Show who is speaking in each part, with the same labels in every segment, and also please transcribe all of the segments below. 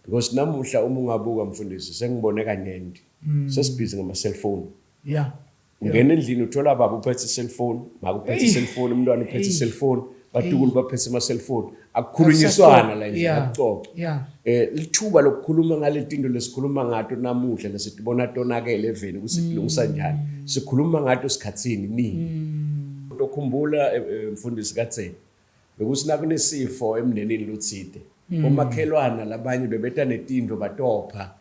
Speaker 1: Because namuhla uma ungabuka mfundisi, sengibone kanyenti sesibhizi ngama-cellphone. Ungena endlini uthola baba uphethe i-cellphone, make uphethe i-cellphone, umntwana uphethe i-cellphone, batukulu baphethe ama-cellphone, akukhulunyiswana la endlini, akuxoxwa. Lithuba lokukhuluma ngale tinto lesikhuluma ngato namuhla lesitibona tonakele eveni ukuthi silungisa njani, sikhuluma ngato sikhatsini nini. Utokhumbula mfundisi kadzeni bekuthi nakunesifo emndenini lotsite, omakhelwana labanye bebeta netinto batopha,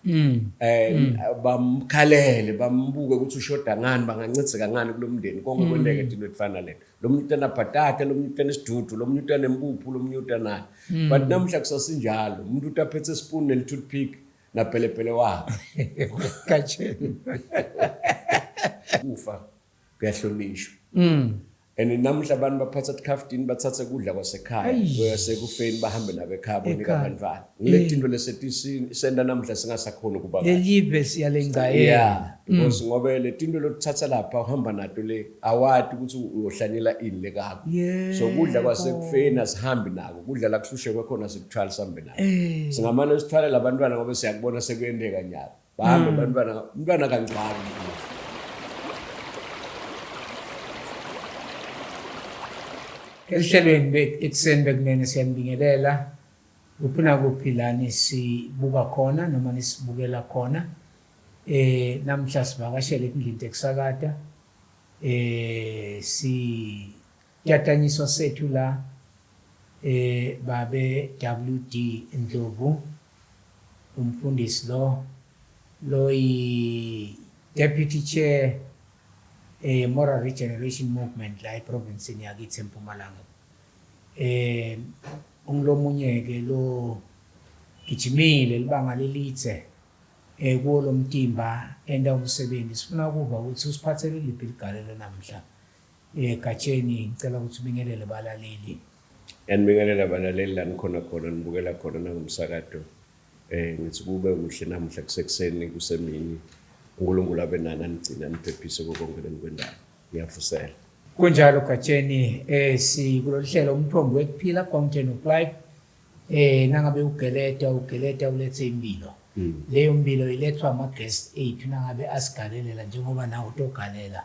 Speaker 1: bamkhalele, bambuke ukuthi ushoda ngani, bangancedzeka ngani kulomndeni. Konke kwenteke tinto etifana naleto, lomunye utana bhatata, lomunye utana isidudu, lomunye utana empuphu, lomunye utanani. But namuhla kusasinjalo, umuntu utaphethe ispoon neli-toothpick napelepele wakhe.
Speaker 2: Gatsheni.
Speaker 1: Kufa kuyahlonishwa. And namuhla abantu baphatha tikhaftini, bathathe kudla kwasekhaya kuyasekufeni, bahambe nabo ekhaya, bonika abantwana. Ngile tinto lesetisenda namuhla singasakhoni ukuba kahle.
Speaker 2: Lelive siyalengcayela.
Speaker 1: Yeah, because ngobe le tinto lokuthatha lapha uhamba nato le, awati ukuthi uyohlanyela ini lekakho. So kudla kwasekufeni asihambi nako, kudla la kuhlushekwe khona sikuthwala sihambe nako. Singamane sithwale labantwana ngoba siyakubona sekuyenteka nyalo. Bahambe abantwana, umntwana kancane.
Speaker 2: Ehlelweni ekuseni bekunene siyanibingelela. Kuphi nakuphi la nisibuka khona noma nisibukela khona. Namhla sivakashele etindlini tekusakata. Sitatanyiswa sethu la babe WD Ndlovu, umfundisi lo loyi deputy chair Moral Regeneration Movement la eprovinsini yakithi eMpumalanga. Ungilomunye ke lo gijimile libanga lelitse kuwo lo mtimba enta umsebenzi. Sifuna ukuva ukuthi usiphathele liphi ligalelo namhla. Gatsheni, ngicela ukuthi ubingelele balaleli.
Speaker 1: Ngiyanibingelela balaleli la nikhona khona, nibukela khona nangumsakato. Ngithi kube kuhle namuhla kusekuseni, kusemini. uNkulunkulu abe nani, anigcine, aniphephise kuko konke lenikwendayo. Ngiyavusela.
Speaker 2: Kunjalo Gatsheni, sikulolu hlelo umthombo wekuphila, Fountain of Life. Nangabe ugeleta, ugeleta ulethe impilo. Leyo mpilo ilethwa ama-guest ethu nangabe asigalelela njengoba nawe utogalela.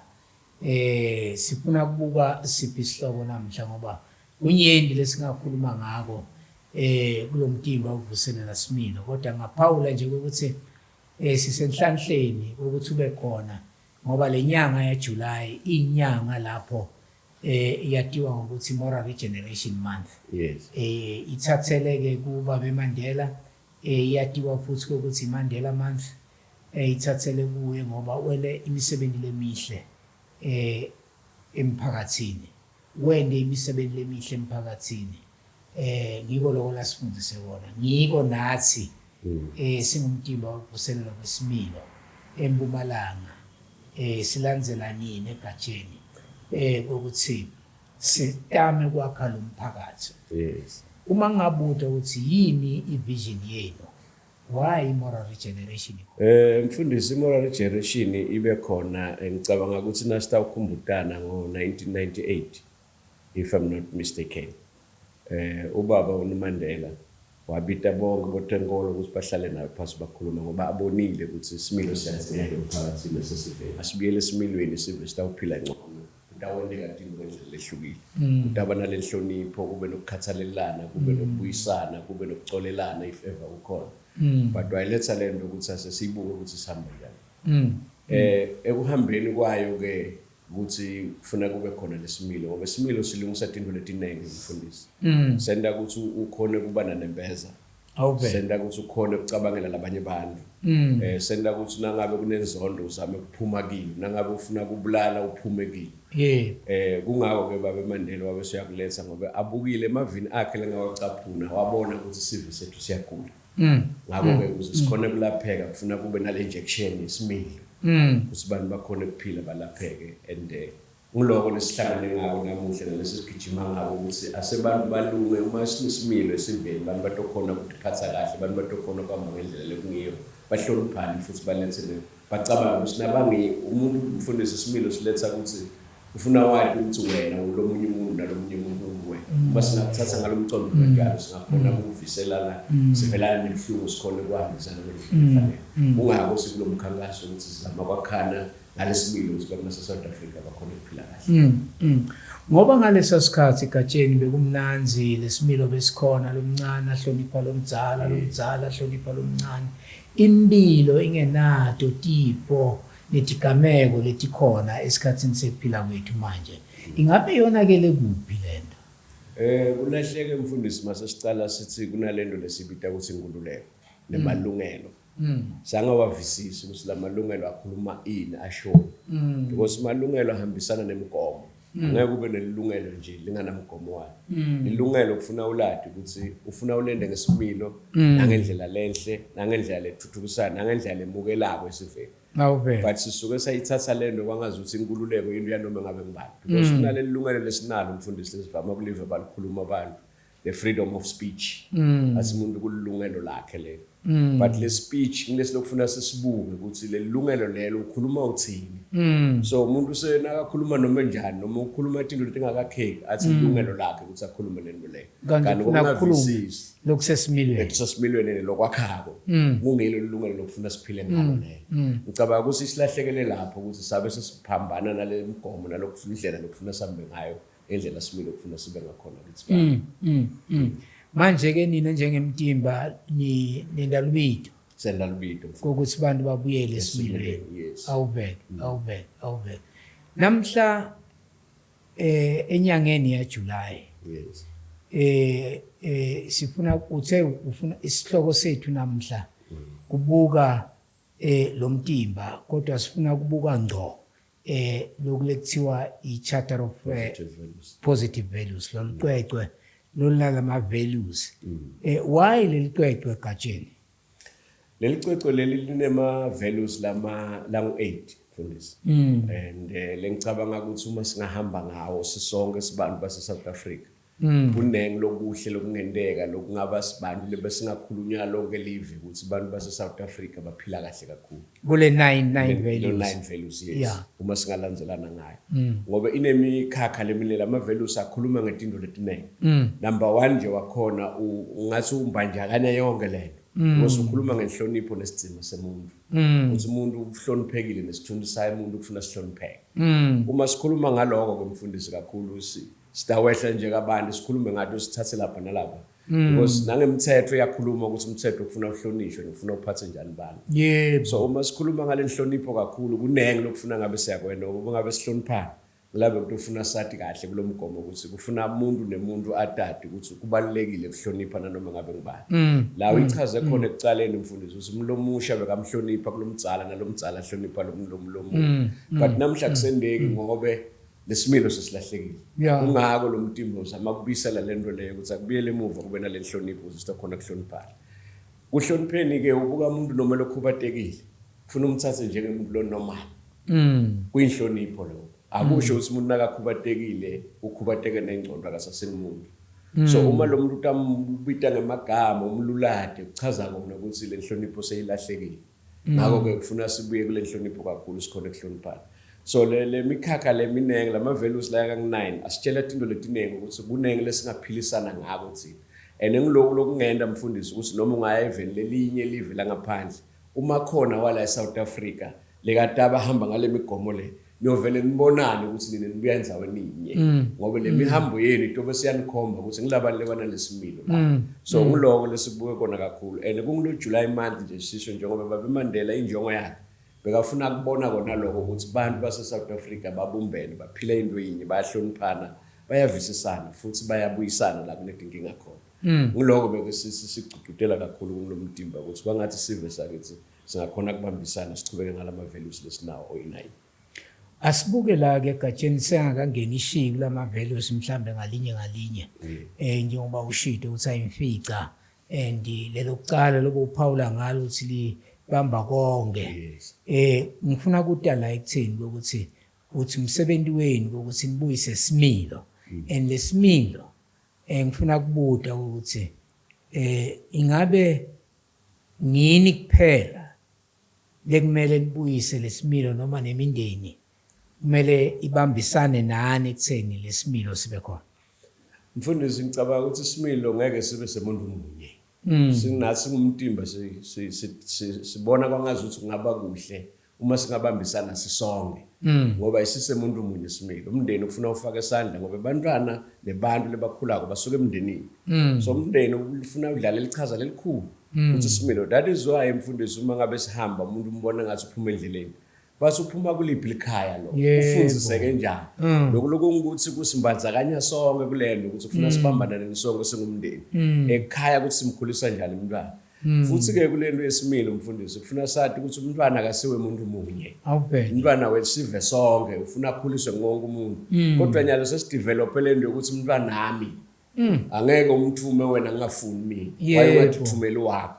Speaker 2: Sifuna kubuka siphi isihloko namhla ngoba kunyenti lesingakhuluma ngako kulomtimba wokuvuselela similo, kodwa ngaphawula nje ukuthi sisenhlanhleni ukuthi ube khona ngoba lenyanga ya July inyanga lapho iyatiwa ngokuthi Moral Regeneration Month. Ithatheleke kuba beMandela, iyatiwa futhi ukuthi Mandela Month, ithathele kuye ngoba wele imisebenzi lemihle emphakathini, wende imisebenzi lemihle emphakathini. Ngiko lokho lasifundise kona, ngiko nathi singumtimba wokuvuselelwa kwesimilo eMpumalanga silandzela nini egatsheni ukuthi sitame kwakha lo mphakathi. Uma ngingabuta ukuthi yini i-vision yenu, why moral regeneration ikhona?
Speaker 1: Mfundisi, i-moral regeneration ibe khona, ngicabanga ukuthi nasitawukhumbutana ngo-1998, if I'm not mistaken. Ubaba uMandela wabita bonke botenkolo ukuthi bahlale naye phasi bakhulume, ngoba abonile ukuthi isimilo siyadzingeka emphakathini nasesiveni. Asibuyele esimilweni, sive sitawuphila ngcono. Kutawenteka tinto ngendlela lehlukile. Kutaba nalenhlonipho, kube nokukhathalelana, kube nokubuyisana, kube nokucolelana if ever kukhona. But wayiletha lento ukuthi asesiyibuke ukuthi sihamba njani. Ekuhambeni kwayo ke ukuthi kufuna kube khona lesimilo, ngoba isimilo silungisa tinto letinengi mfundisi. Senta ukuthi ukhone kuba nanembeza. Senta ukuthi ukhone ukucabangela labanye abantu. Senta ukuthi nangabe kunenzondo uzame ukuphuma kiyo, nangabe ufuna kubulala uphume kiyo. Kungako ke babe Mandela wabe seyakuletha ngoba abukile emavini akhe lengawacaphuna, wabona ukuthi sive sethu siyagula. Ngakho ke ukuze sikhone kulapheka kufuna kube nale injection yesimilo. Ukuthi abantu bakhone ukuphila balapheke. And ngiloko lesihlangane ngako namuhla nalesi sigijima ngako ukuthi asebantu balunge uma sinesimilo esiveni, abantu batokhona ukutiphatha kahle, abantu batokhona ukuhamba ngendlela lekungiyo, bahloniphane futhi balethe bacabange ukuthi nabangi umuntu umfundisi isimilo siletha ukuthi ufuna wati ukuthi wena ulomunye umuntu nalomunye umuntu unguwena. Uma singakuthatha ngalo mcondo kanjalo, singakhona ukuviselana, sivelane nebuhlungu, sikhone ukuhambisana ngendlela efanele. Kungako sikulo mkhankaso ukuthi sizama kwakhana ngalesimilo ukuthi abantu base-South Africa bakhone ukuphila kahle.
Speaker 2: Ngoba ngaleso sikhathi, Gatsheni, bekumnanzi, lesimilo besikhona, lomncane ahlonipha lomdzala, lomdzala ahlonipha lomncane, impilo ingenato tifo netigameko letikhona esikhatsini sekuphila kwethu manje. Ingabe yonakele kuphi lento?
Speaker 1: Kulahleke, mfundisi, mase sicala sithi kunalento lesibita ukuthi inkululeko nemalungelo. Sangawavisisi ukuthi lamalungelo akhuluma ini, ashoni. Because malungelo ahambisana nemigomo. Angeke ube nelungelo nje linganamgomo walo. Ilungelo kufuna uladi ukuthi ufuna ulende ngesimilo, nangendlela lenhle, nangendlela lethuthukisana, nangendlela lemukelako esiveni.
Speaker 2: Awuvele.
Speaker 1: But sisuke sayithatha lento kwangazi ukuthi inkululeko into yanoma ngabe ngibani, because kunaleli lungelo lesinalo, mfundisi, lesivama kulive balikhuluma abantu, the freedom of speech, athi umuntu kulilungelo lakhe lelo. But le speech ngilesi lokufuna sisibuke ukuthi leli lungelo lelo ukhuluma uthini. So umuntu senakakhuluma noma njani, noma ukhuluma izinto letingakakheki, athi ilungelo lakhe ukuthi akhulume lento leyo.
Speaker 2: Kanti
Speaker 1: kanti
Speaker 2: ufuna kukhuluma
Speaker 1: ngokungavisisi
Speaker 2: lokusesimilweni.
Speaker 1: Ekusesimilweni lokwakhako kungilo ilungelo lokufuna siphile ngalo lelo. Ngicabanga ukuthi silahlekele lapho, ukuthi sabe sesiphambana nale migomo nalokufuna indlela lokufuna sihambe ngayo, indlela simile okufuna sibe ngakhona kithi bantu.
Speaker 2: Manje ke nina njengemtimba ni nendalubito
Speaker 1: Senda lubito.
Speaker 2: Kokuthi abantu babuyele esimilweni.
Speaker 1: Esimilweni, yes.
Speaker 2: Awubheke, awubheke, awubheke. Namhla enyangeni ya July sifuna uthe ufuna isihloko sethu namhla kubuka lo mtimba, kodwa sifuna kubuka ngco lokhu lekuthiwa i-Charter of
Speaker 1: Positive Values.
Speaker 2: Positive Values, lolu cwecwe lolunalama values. Why leli cwecwe, Gatsheni?
Speaker 1: Leli cwecwe leli linema values lama langu 8, mfundisi, and lengicabanga ukuthi uma singahamba ngawo sisonke sibantu base South Africa, kunengi lokuhle lokungenteka, lokungaba sibantu lebesingakhulunywa lonke live ukuthi abantu base South Africa baphila kahle kakhulu.
Speaker 2: Kule 9
Speaker 1: Lo
Speaker 2: values.
Speaker 1: Nine values, yes. Uma singalandzelana ngayo, ngoba inemikhakha lemine, lama values akhuluma ngetinto letiningi. Number 1 nje wakhona ungathi umbanjakanya yonke lento, because ukhuluma ngenhlonipho nesidima semuntu, ukuthi umuntu uhloniphekile nesithunzi sayo umuntu kufuna sihlonipheke. Uma sikhuluma ngaloko ke, mfundisi, kakhulu sitawehla nje kabantu sikhulume ngato, sithathe lapha nalapha, because nangemthetho iyakhuluma ukuthi umthetho kufuna uhlonishwe nokufuna uphathe njani bantu. So uma sikhuluma ngale nhlonipho kakhulu, kunengi lokufuna ngabe siyakwenda, ngoba ngabe sihloniphana kulabe ukuthi ufuna sathi kahle kulo mgomo ukuthi kufuna umuntu nemuntu atati ukuthi kubalulekile ukuhlonipha nanoma ngabe ngubani. La uyichaze khona ekucaleni, mfundisi, ukuthi umuntu omusha bekamhlonipha kulomdzala, nalomdzala ahlonipha lo lomunye, but namhla kusendeki ngobe lesimilo sesilahlekile. Kungako lo mtimba uzama kubuyisela lento leyo, ukuthi akubuyele emuva kube nale nhlonipho ukuze sizokhona kuhloniphana. Kuhlonipheni-ke ubuka umuntu noma lokhubatekile, kufuna umthathe njengemuntu lo normal. Kuyinhlonipho lokho. Akusho ukuthi umuntu nakakhubatekile ukhubateke nengcondo, akasasengumuntu. So uma lo muntu utambita ngemagama, umlulade, kuchaza kona ukuthi le nhlonipho seyilahlekile. Ngakho-ke kufuna sibuye kule nhlonipho kakhulu, sikhona ekuhloniphana. So le mikhakha leminengi, lama values la kangu-9 asitshela tinto letiningi ukuthi kunengi lesingaphilisana ngako thina. And ngiloku lokungenta, mfundisi, ukuthi noma ungaya eveni lelinye live langaphandle, uma khona wala eSouth Africa lekade abahamba ngale migomo le, niyovele nibonane ukuthi nina nibuya endzaweni inye, ngoba le mihambo yenu itobe siyanikhomba ukuthi ngilabantu lebana lesimilo la. So ngiloko lesikubuke kona kakhulu, and kungulo July month nje sisho njengoba babe Mandela injongo yakhe bekafuna kubona kona lokho, ukuthi bantu base-South Africa babumbene, baphila into yinye, bayahloniphana, bayavisisana futhi bayabuyisana la kunetinkinga khona. Ngiloko beke sigcugcutela kakhulu kulo mtimba, ukuthi kwangathi sive sakithi singakhona kubambisana, sichubeke ngalama values lesinawo oyi-9.
Speaker 2: Asibuke la ke, Gatsheni, sengakangeni ishiyi kulama values mhlambe ngalinye ngalinye. Njengoba ushito ukuthi ayimfica, and lelo kucala lobo uphawula ngalo ukuthi libamba konke. Ngifuna kuta la ekutheni ukuthi uthi umsebenzi wenu ukuthi nibuyise similo, and lesimilo ngifuna kubuta ukuthi ingabe ngini kuphela lekumele nibuyise lesimilo, noma nemindeni kumele ibambisane nani ekutheni lesimilo sibe khona?
Speaker 1: Mfundisi, ngicabanga ukuthi isimilo ngeke sibe semuntu munye. Sinathi singumtimba, sibona kwangazi ukuthi kungaba kuhle uma singabambisana sisonke, ngoba isisemuntu munye isimilo. Umndeni ufuna ufake isandla, ngoba abantwana nebantu lebakhulako basuka emndenini. So umndeni ufuna udlala lichaza lelikhulu ukuthi isimilo. That is why, mfundisi, uma ngabe sihamba, umuntu umbona ngathi uphuma endleleni, base uphuma kuliphi likhaya lo, ufundiseke njani. Lokhu lokungukuthi kusimbandzakanya sonke kulento, ukuthi kufuna sibambanane sonke singumndeni ekhaya, ukuthi simkhulisa njani umntwana. Futhi-ke kulento yesimilo, mfundisi, kufuna sathi ukuthi umntwana akasiwe umuntu munye.
Speaker 2: Awubheke.
Speaker 1: Umntwana wesive sonke, ufuna akhuliswe ngonke umuntu. Kodwa nyalo sesidevelope lento yokuthi umntwana nami angeke umthume wena ngingafuni mina. Waye wakho.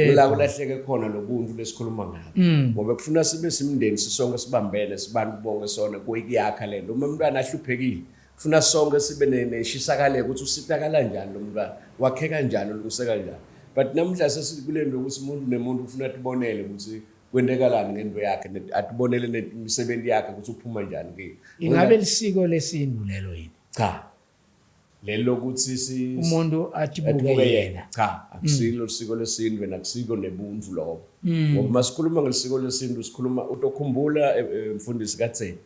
Speaker 1: Kula kulahleke khona lobuntu lesikhuluma ngabo, ngoba kufuna sibe simndeni sisonke, sibambene, sibantu bonke sona kuyakha lento. Uma umntwana ahluphekile, kufuna sonke sibe neshisakaleko ukuthi usitakala kanjani lo mntwana, wakhe kanjani, ulungise kanjani. But namuhla sesikule nto yokuthi umuntu nemuntu ufuna atibonele ukuthi kwentekalani ngento yakhe, atibonele nemisebenzi yakhe ukuthi uphuma njani kiyo.
Speaker 2: Ingabe lisiko lesintu lelo yini?
Speaker 1: Cha, lelo lokuthi si
Speaker 2: umuntu atibuke atibuke yena.
Speaker 1: Cha, akusilo lisiko lesintu, wena, akusiko nebuntu lobo, ngoba masikhuluma ngelisiko lesintu sikhuluma, utokhumbula, mfundisi kaTseni,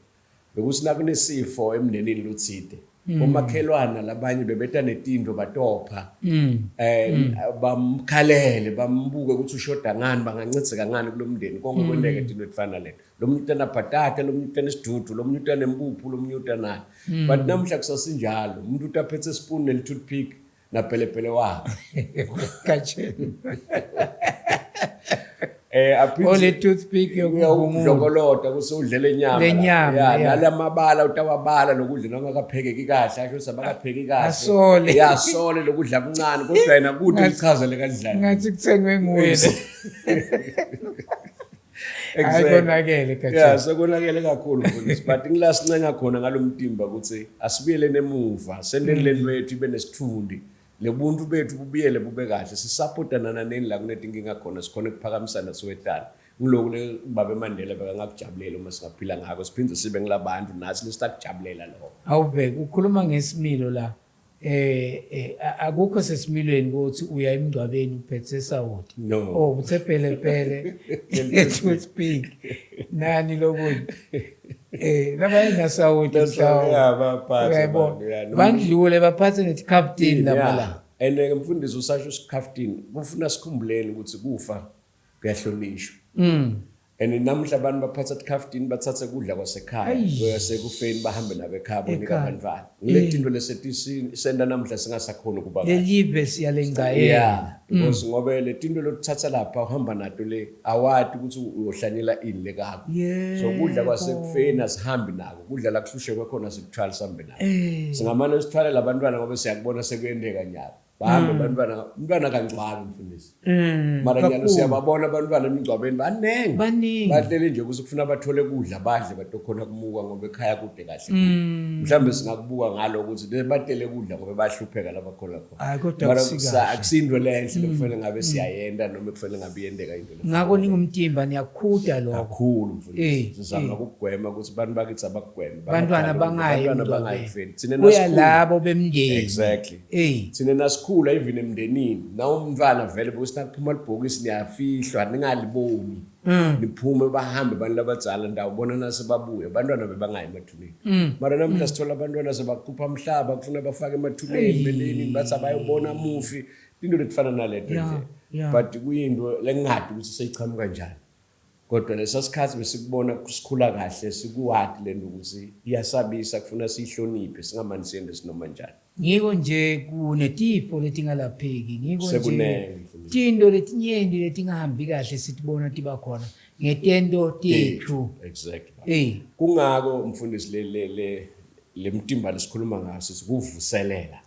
Speaker 1: bekuthi nakunesifo emndenini lotsite, omakhelwana labanye bebeta netinto batopha, bamkhalele, bambuke ukuthi ushoda ngani, bangancedzeka ngani kulo mndeni. Konke kwenteke tinto etifana lento, lo muntu utanabhatata, lo muntu utanesidudu, lo muntu utanempuphu, lo muntu utanani. But namhla kusasinjalo, umuntu utaphethe spoon neli-toothpick napelepele wakhe.
Speaker 2: Gatsheni.
Speaker 1: Aphinde
Speaker 2: ole toothpick yokuvungula.
Speaker 1: Uyawudlokolota kuse udlele inyama.
Speaker 2: Le nyama,
Speaker 1: ya. Nalamabala utawabala lokudla nongakaphekeki kahle, asho ukuthi abakapheki kahle.
Speaker 2: Asole.
Speaker 1: Ya, asole lokudla kuncane, kodwa yena kude lichaza lekadlala.
Speaker 2: Ngathi kuthengwe nguye. Hayi, konakele, Gatsheni.
Speaker 1: Sekonakele kakhulu, mfundisi, but ngila sincenga khona ngalomtimba ukuthi asibuyele nemuva, sendeni lento yethu ibe nesithundi, lebuntu bethu bubuyele bube kahle, sisapotana naneni la kunetinkinga khona, sikhona ukuphakamisana siwetana. Ngiloku le baba Mandela bekangakujabulela uma singaphila ngako, siphinde sibe ngilabantu nathi lesitakujabulela lokho.
Speaker 2: Awubheke, ukhuluma ngesimilo la, akukho sesimilweni ukuthi uya emngcwabeni uphethe sawoti.
Speaker 1: No.
Speaker 2: Oh, uthe pele pele, toothpick, nani lokunye, laba inasawoti mhlawumbe.
Speaker 1: Ya, baphathe
Speaker 2: Uyayibona.
Speaker 1: abantu, ya,
Speaker 2: Bandlule baphathe netikhaftini lapha la.
Speaker 1: And mfundisi, usasho isikhafutini, kufuna sikhumbuleni ukuthi kufa kuyahlonishwa. And namuhla abantu baphatha tikhafutini, bathathe kudla kwasekhaya,
Speaker 2: Ayi.
Speaker 1: kuyasekufeni, bahambe nabo ekhaya, bonika
Speaker 2: Ekhaya.
Speaker 1: abantwana. Ngile tinto leseti senta namhla singasakhoni ukuba kahle.
Speaker 2: Lelive siyalengcayela.
Speaker 1: Yeah, because ngobe le tinto lokuthatha lapha uhamba nato le, awati ukuthi uyohlanyela ini lekakho. So kudla kwasekufeni asihambi nako, kudla la kuhlushekwe khona sikuthwala sihambe nako. Singamane sithwale labantwana, ngoba siyakubona sekuyenteka nyalo, bahambe abantwana. Umntwana kangcwabi, mfundisi. Mara nyalo siyababona abantwana emingcwabeni baningi.
Speaker 2: Baningi.
Speaker 1: Bahleli nje ukuthi kufuna bathole kudla, badle, batokhona kumuka, ngoba ekhaya kude kahle. Mhlawumbe singakubuka ngalo ukuthi batele kudla ngoba bayahlupheka labakhona khona.
Speaker 2: Hayi, kodwa
Speaker 1: Mara
Speaker 2: akusikahle.
Speaker 1: Akusinto lenhle lokufanele ngabe siyayenta noma kufanele ngabe iyenteka into lefana
Speaker 2: Ngakho
Speaker 1: naleyo.
Speaker 2: Ningumtimba niyakhuda lokho.
Speaker 1: Kakhulu, mfundisi. Sizama ukugwema ukuthi abantu bakithi abakugweme.
Speaker 2: Bantwana bangayi
Speaker 1: abantwana bangayi
Speaker 2: emngcwabeni.
Speaker 1: ekufeni. Thina
Speaker 2: Kuya
Speaker 1: nasikhula-
Speaker 2: labo bemndeni.
Speaker 1: Exactly. Thina nasikhula, even emndenini, na umntwana vele bekuthi nakuphuma libhokisi niyafihlwa, ningaliboni, niphume, bahambe abantu labadzala, ndawubona nasebabuya. Abantwana bebangayi emathuneni. Mara namuhla sithola abantwana sebakhupha mhlaba, kufuna bafake emathuneni, beleni bathi abayobona mufi, into letifana naleto nje. But kuyinto lengingadi ukuthi seyichamuka kanjani, kodwa lesa sikhathi besikubona sikhula kahle, sikuwati lento ukuthi iyasabisa, kufuna siyihloniphe, singamane siyende sinoma njani.
Speaker 2: Ngiko nje kunetifo letingalapheki, ngiko nje
Speaker 1: Sekunengi, mfundisi.
Speaker 2: Tinto letinyenti letingahambi kahle sitibona tiba khona ngetento tethu.
Speaker 1: Exactly. Kungako, mfundisi, le mtimba lesikhuluma ngayo sithi kuvuselela,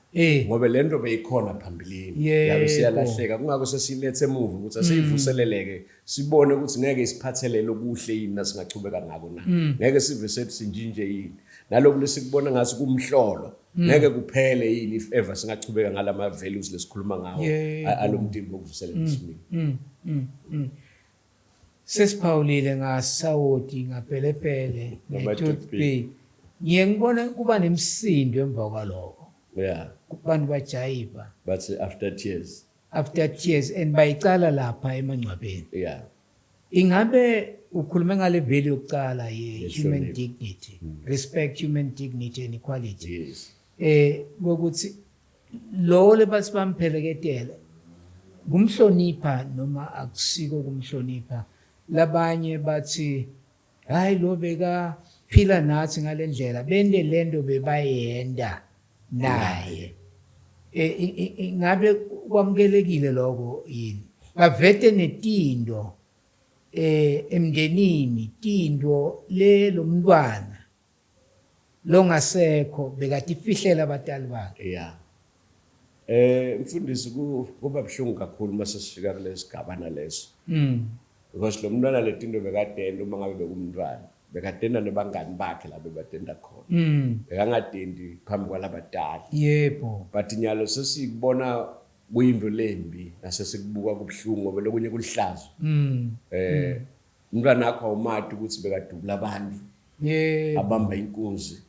Speaker 1: ngoba le nto beyikhona phambilini, yabe siyalahleka. Kungako sesilethe emuva ukuthi asiyivuseleleke, sibone ukuthi ngeke isiphathelele okuhle yini nasingachubeka ngako na, ngeke sive sethu sinjinje yini, naloku lesikubona ngathi kumhlolo ngeke kuphele yini if ever singachubeka ngalama values lesikhuluma ngawo alo mtimba wokuvuselela isimilo.
Speaker 2: Sesiphawulile ngasawoti, ngapelepele,
Speaker 1: Ngama-toothpick.
Speaker 2: nge-toothpick. Ngiye ngibone kuba nemsindo emva kwalokho. Kubantu bajayiva.
Speaker 1: Bathi after tears.
Speaker 2: After tears, and bayicala lapha emangcwabeni. Ingabe ukhulume ngale value yokucala ye human
Speaker 1: Yenhlonipho.
Speaker 2: dignity, respect human dignity and equality. Kokuthi lo lebathi bampheleketele kumhlonipha noma akusiko kumhlonipha. Labanye bathi hayi, lo beka phila nathi ngalendlela, bende lento bebayenda naye. Ingabe kwamukelekile lokho yini? Bavete netindo emndenini, tindo le lomntwana longasekho bekatifihlela abatali bakhe.
Speaker 1: Yeah. Mfundisi, kuba buhlungu kakhulu mase sifika kulesigaba naleso. Because lo mntwana letinto bekadenda, uma ngabe bekumntwana bekadenda nebangani bakhe la bebatenda khona. Bekangadendi phambi kwalabatali. But nyalo sesikubona kuyinto lembi, nasesikubuka kubuhlungu, ngoba lokunye kulihlazo. Umntwana wakho awumati ukuthi bekadubula abantu. Abamba inkunzi.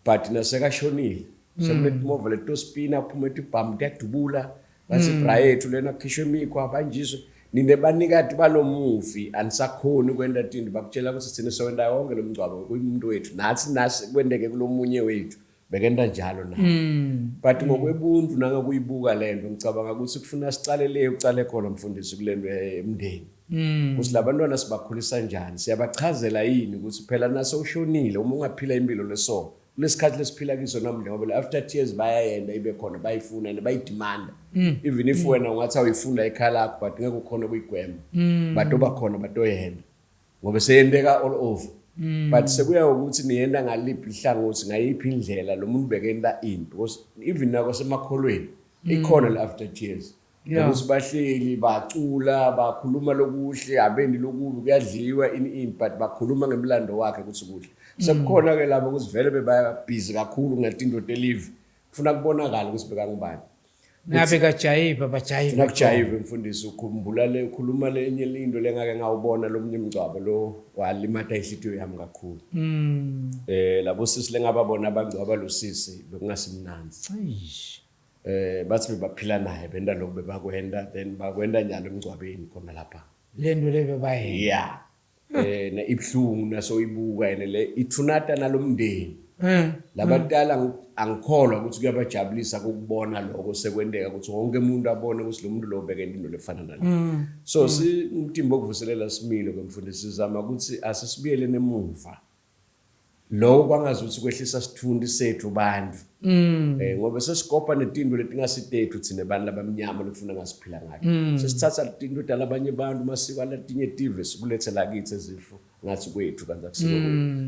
Speaker 1: But nasekashonile sekunetimova letospina, kuphuma etibhamu, kuyadubula, bathi bra yethu lena, kukhishwe imikhwa, abanjiswe. Nine banikati balomufi anisakhoni ukwenta tinto, bakutshela ukuthi thina sowenta yonke lo mngcwabo kumuntu wethu, nathi nasi kwenteke kulomunye wethu bekenta njalo naye. But ngokwebuntu nangokuyibuka lento, ngicabanga ukuthi kufuna sicale le ucale khona, mfundisi, kulento emndeni, ukuthi labantwana sibakhulisa njani, siyabachazela yini ukuthi phela nase ushonile, uma ungaphila impilo leso kulesikhathi lesiphila kiso namuhla, ngoba le after tears bayayenda ibe khona, bayifuna and bayidemanda, even if wena ungathi awuyifunda ekhaya lakho, but ngeke ukhona ukuyigwema, batoba khona, batoyenda, ngoba seyenteka all over. But sekuya ngokuthi niyenda ngaliphi ihlangothi, ngayiphi indlela, lo muntu bekenta ini, because even nakwasemakholweni ikhona le after tears, ukuthi bahleli, bacula, bakhuluma lokuhle, abendi lokubi, kuyadliwa, ini ini, but bakhuluma ngemlando wakhe ukuthi kuhle. Sekukhona ke labo ukuthi vele bebabhizi kakhulu ngetinto telive, kufuna kubonakala ukuthi bekangubani.
Speaker 2: Nabe kajayiva, bajayiva.
Speaker 1: Funa kujayive, mfundisi. Ukhumbula le ukhuluma lenye into lengake ngawubona, lomunye umngcwabo lo walimata inhlitiyo yami kakhulu. Labo sisi lengababona abangcwaba lo sisi, bekungasimnandzi.
Speaker 2: Eish.
Speaker 1: Bathi bebaphila naye, benta lokhu bebakwenta, then bakwenta njalo emngcwabeni khona lapha.
Speaker 2: Lento le bebayenda.
Speaker 1: Yeah, na ibhlungu nasoyibuka yena le ithunata nalomndeni. Labadala angikholwa ukuthi kuyabajabulisa ukubona lokho sekwenteka, ukuthi wonke umuntu abone ukuthi lo muntu lo bekenta into lefana nale. So si umtimba okuvuselela similo ke, mfundisi, sizama ukuthi asisibuyele nemuva lokho kwangazuthi kwehlisa sithundi sethu bantu, ngoba sesikopa netinto letingasitethu thina bantu labamnyama lokufuna ngasiphila ngayo, sesithatha tinto talabanye abantu, masiko alatinye tive, sikulethe lakithi ezifo ngathi kwethu, kanti akusiko kwethu.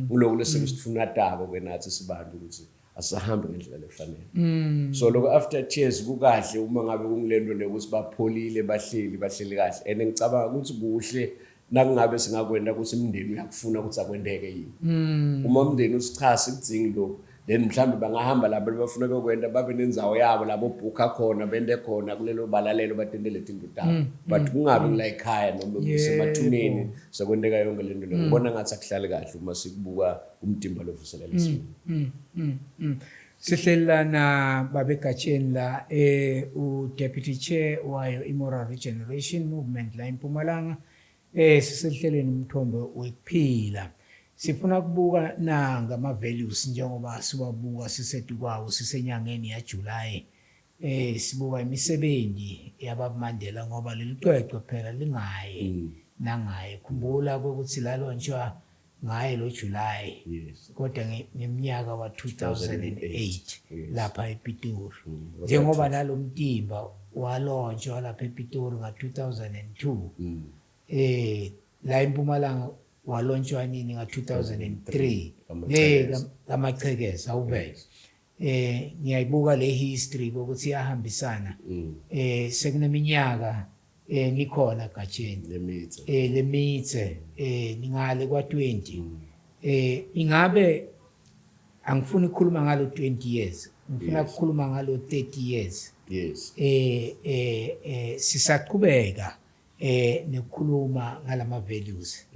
Speaker 1: Ngiloko lesekusitfunatako ke nathi sibantu, ukuthi asihambi ngendlela lefanele. So lokho after tears kukahle uma ngabe kungilento le ukuthi bapholile, bahleli kahle, and ngicabanga ukuthi kuhle nakungabe singakwenda ukuthi imindeni uyakufuna ukuthi akwenteke yini. Uma umndeni uthi cha, sikudzingi lokhu, then mhlawumbe bangahamba labo labafuna kuyokwenta, babe nendzawo yabo labo bhukha khona, bente khona kulelo balalelo, batentele tinto tabo, but kungabi ngila ekhaya noma kusemathuneni sekwenteka yonke lento leyo. Ngibona ngathi akuhlali kahle uma sikubuka umtimba lovuselela isimilo.
Speaker 2: Sihleli lana babegatsheni la, u deputy chair wayo iMoral Regeneration Movement la eMpumalanga, sisehlelweni umthombo wekuphila. Sifuna kubuka nanga ama values njengoba siwabuka sisetu kwawo, sisenyangeni ya July, sibuka imisebenzi yababa Mandela, ngoba leli cwecwe phela lingaye nangaye. Khumbula ukuthi lalontshwa ngaye lo July, kodwa ngeminyaka wa 2008 lapha ePitori, njengoba nalomtimba walontshwa lapha ePitori nga 2002, la eMpumalanga walontshwa nini? Nga 2003 le kaMachekeza awuvele. Ngiyayibuka le history ukuthi iyahambisana. Sekuneminyaka nikhona gatsheni.
Speaker 1: Lemithe.
Speaker 2: Lemithe, ningale kwa 20. Ingabe angifuni ukukhuluma ngalo 20 years, ngifuna ukukhuluma ngalo 30 years. Sisaqhubeka nekukhuluma ngalama values.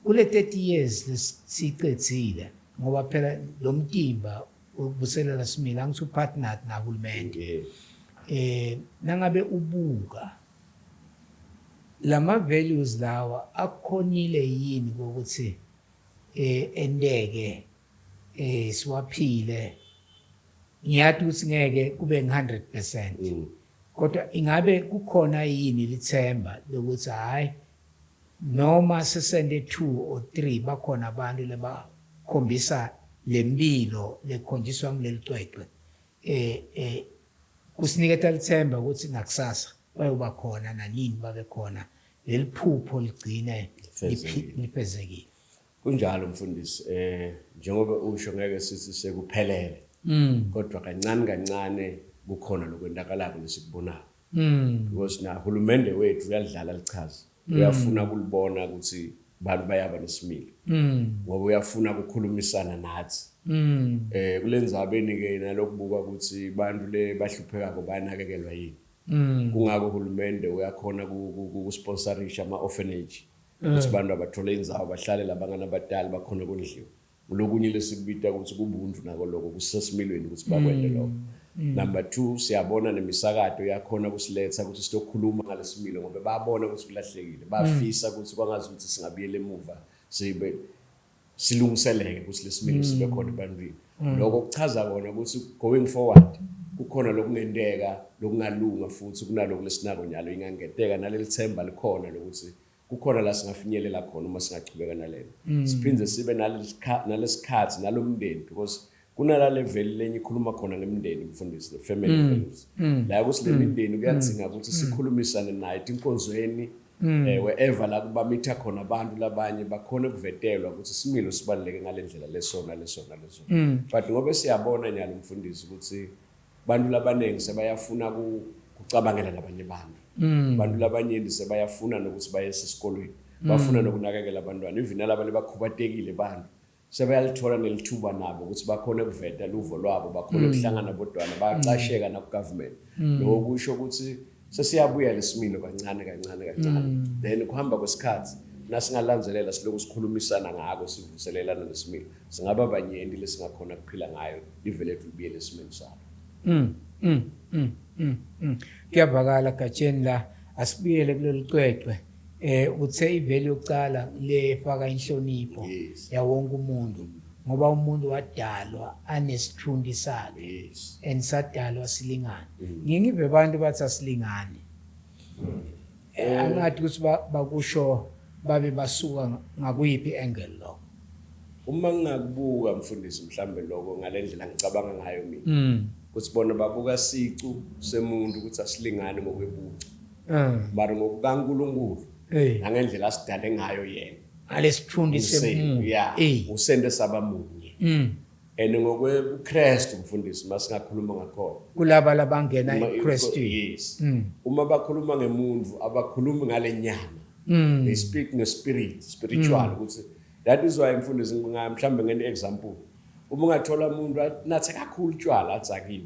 Speaker 2: Kule 30 years lesicedzile, ngoba phela lo mtimba Ukuvuselela similo, angithi upartner nahulumende. Nangabe ubuka lama values lawa, akukhonile yini ukuthi enteke, siwaphile? Ngiyathi ukuthi ngeke kube nge-100%, kodwa ingabe kukhona yini lithemba lokuthi hayi, noma sesende 2 or 3, bakhona abantu labakhombisa lempilo lekhonjiswa kuleli cwecwe, kusiniketa lithemba ukuthi nakusasa bayoba khona, nanini babe khona, leli phupho ligcine
Speaker 1: Lifezekile.
Speaker 2: Lifezekile?
Speaker 1: Kunjalo, mfundisi. Njengoba usho, ngeke sithi sekuphelele, kodwa kancane kancane kukhona lokwenzakalako lesikubonayo, because na hulumende wethu uyalidlala lichaza, uyafuna kulibona ukuthi bantu bayaba nesimilo, ngoba uyafuna ukukhulumisana nathi. Kulendzabeni ke nalokubuka ukuthi bantu le bahluphekako bayanakekelwa yini. Kungako uhulumende uyakhona kusponsorisha ama-orphanage, ukuthi abantu abathole indzawo bahlale labangana abadala, bakhona kondliwa. Lokunye lesikubita ukuthi kubuntu, nako lokho kusesimilweni ukuthi bakwente lokho. Number two, siyabona nemisakato iyakhona kusiletha ukuthi sizokhuluma ngalesimilo, ngoba bayabona ukuthi kulahlekile, bafisa ukuthi kwangazi ukuthi singabuyela emuva, sibe silungiseleke ukuthi lesimilo sibe khona ebantwini. Lokho kuchaza kona ukuthi going forward kukhona lokungenteka lokungalunga futhi kunaloku lesinako nyalo. Ingangeteka naleli themba likhona lokuthi kukhona la singafinyelela khona uma singachubeka nalento, siphinde sibe nalesikhathi nalomndeni, because kunala level lenye ikhuluma khona ngemndeni, mfundisi, the family values, la ukuthi le mindeni kuyadzinga ukuthi sikhulumisane nayo etinkonzweni, wherever la kubamitha khona abantu labanye, bakhona ukuvetelwa ukuthi isimilo sibaluleke ngale ndlela lesona lesona lesona. But ngobe siyabona nyalo, mfundisi, ukuthi bantu labaningi sebayafuna kucabangela labanye bantu, bantu labanyenti sebayafuna nokuthi baye esikolweni, bafuna nokunakekela abantwana, even nalaba lebakhubatekile, bantu sebayalithola nelithuba nabo ukuthi bakhone ukuveta luvo lwabo, bakhone ukuhlangana bodwana, bayacasheka naku-government. Lokho kusho ukuthi sesiyabuya lesimilo kancane kancane kancane. Then kuhamba kwesikhathi, nasingalandzelela, siloku sikhulumisana ngako, sivuselelana nesimilo, singaba banyenti lesingakhona kuphila ngayo, live lethu libuyele esimeni salo.
Speaker 2: Kuyavakala, Gatsheni. La asibuyele kulolu cwecwe. Uthe ivalue yokucala lefaka inhlonipho yawonke umuntu, ngoba umuntu wadalwa anesithunzi sakhe and sadalwa silingane. Ngiye ngive abantu bathi asilingani. Angathi ukuthi bakusho babe basuka ngakuyiphi angle lokho.
Speaker 1: Uma ngingakubuka, mfundisi, mhlambe lokho ngale ndlela ngicabanga ngayo mina, ukuthi bona babuka sicu semuntu ukuthi asilingani ngokwebucu, mara ngokukaNkulunkulu nangendlela asidale ngayo yena,
Speaker 2: ngalesithunzi semuntu.
Speaker 1: Usente saba munye. And ngokwebuKristu, mfundisi, masingakhuluma ngakhona,
Speaker 2: kulaba labangena eKristu.
Speaker 1: Yes. Uma bakhuluma ngemuntu, abakhulumi ngale nyama, they speak ngespirit, spiritual, ukuthi that is why, mfundisi, mhlambe ngene example, uma ungathola umuntu anathe kakhulu utshwala, adzakiwe,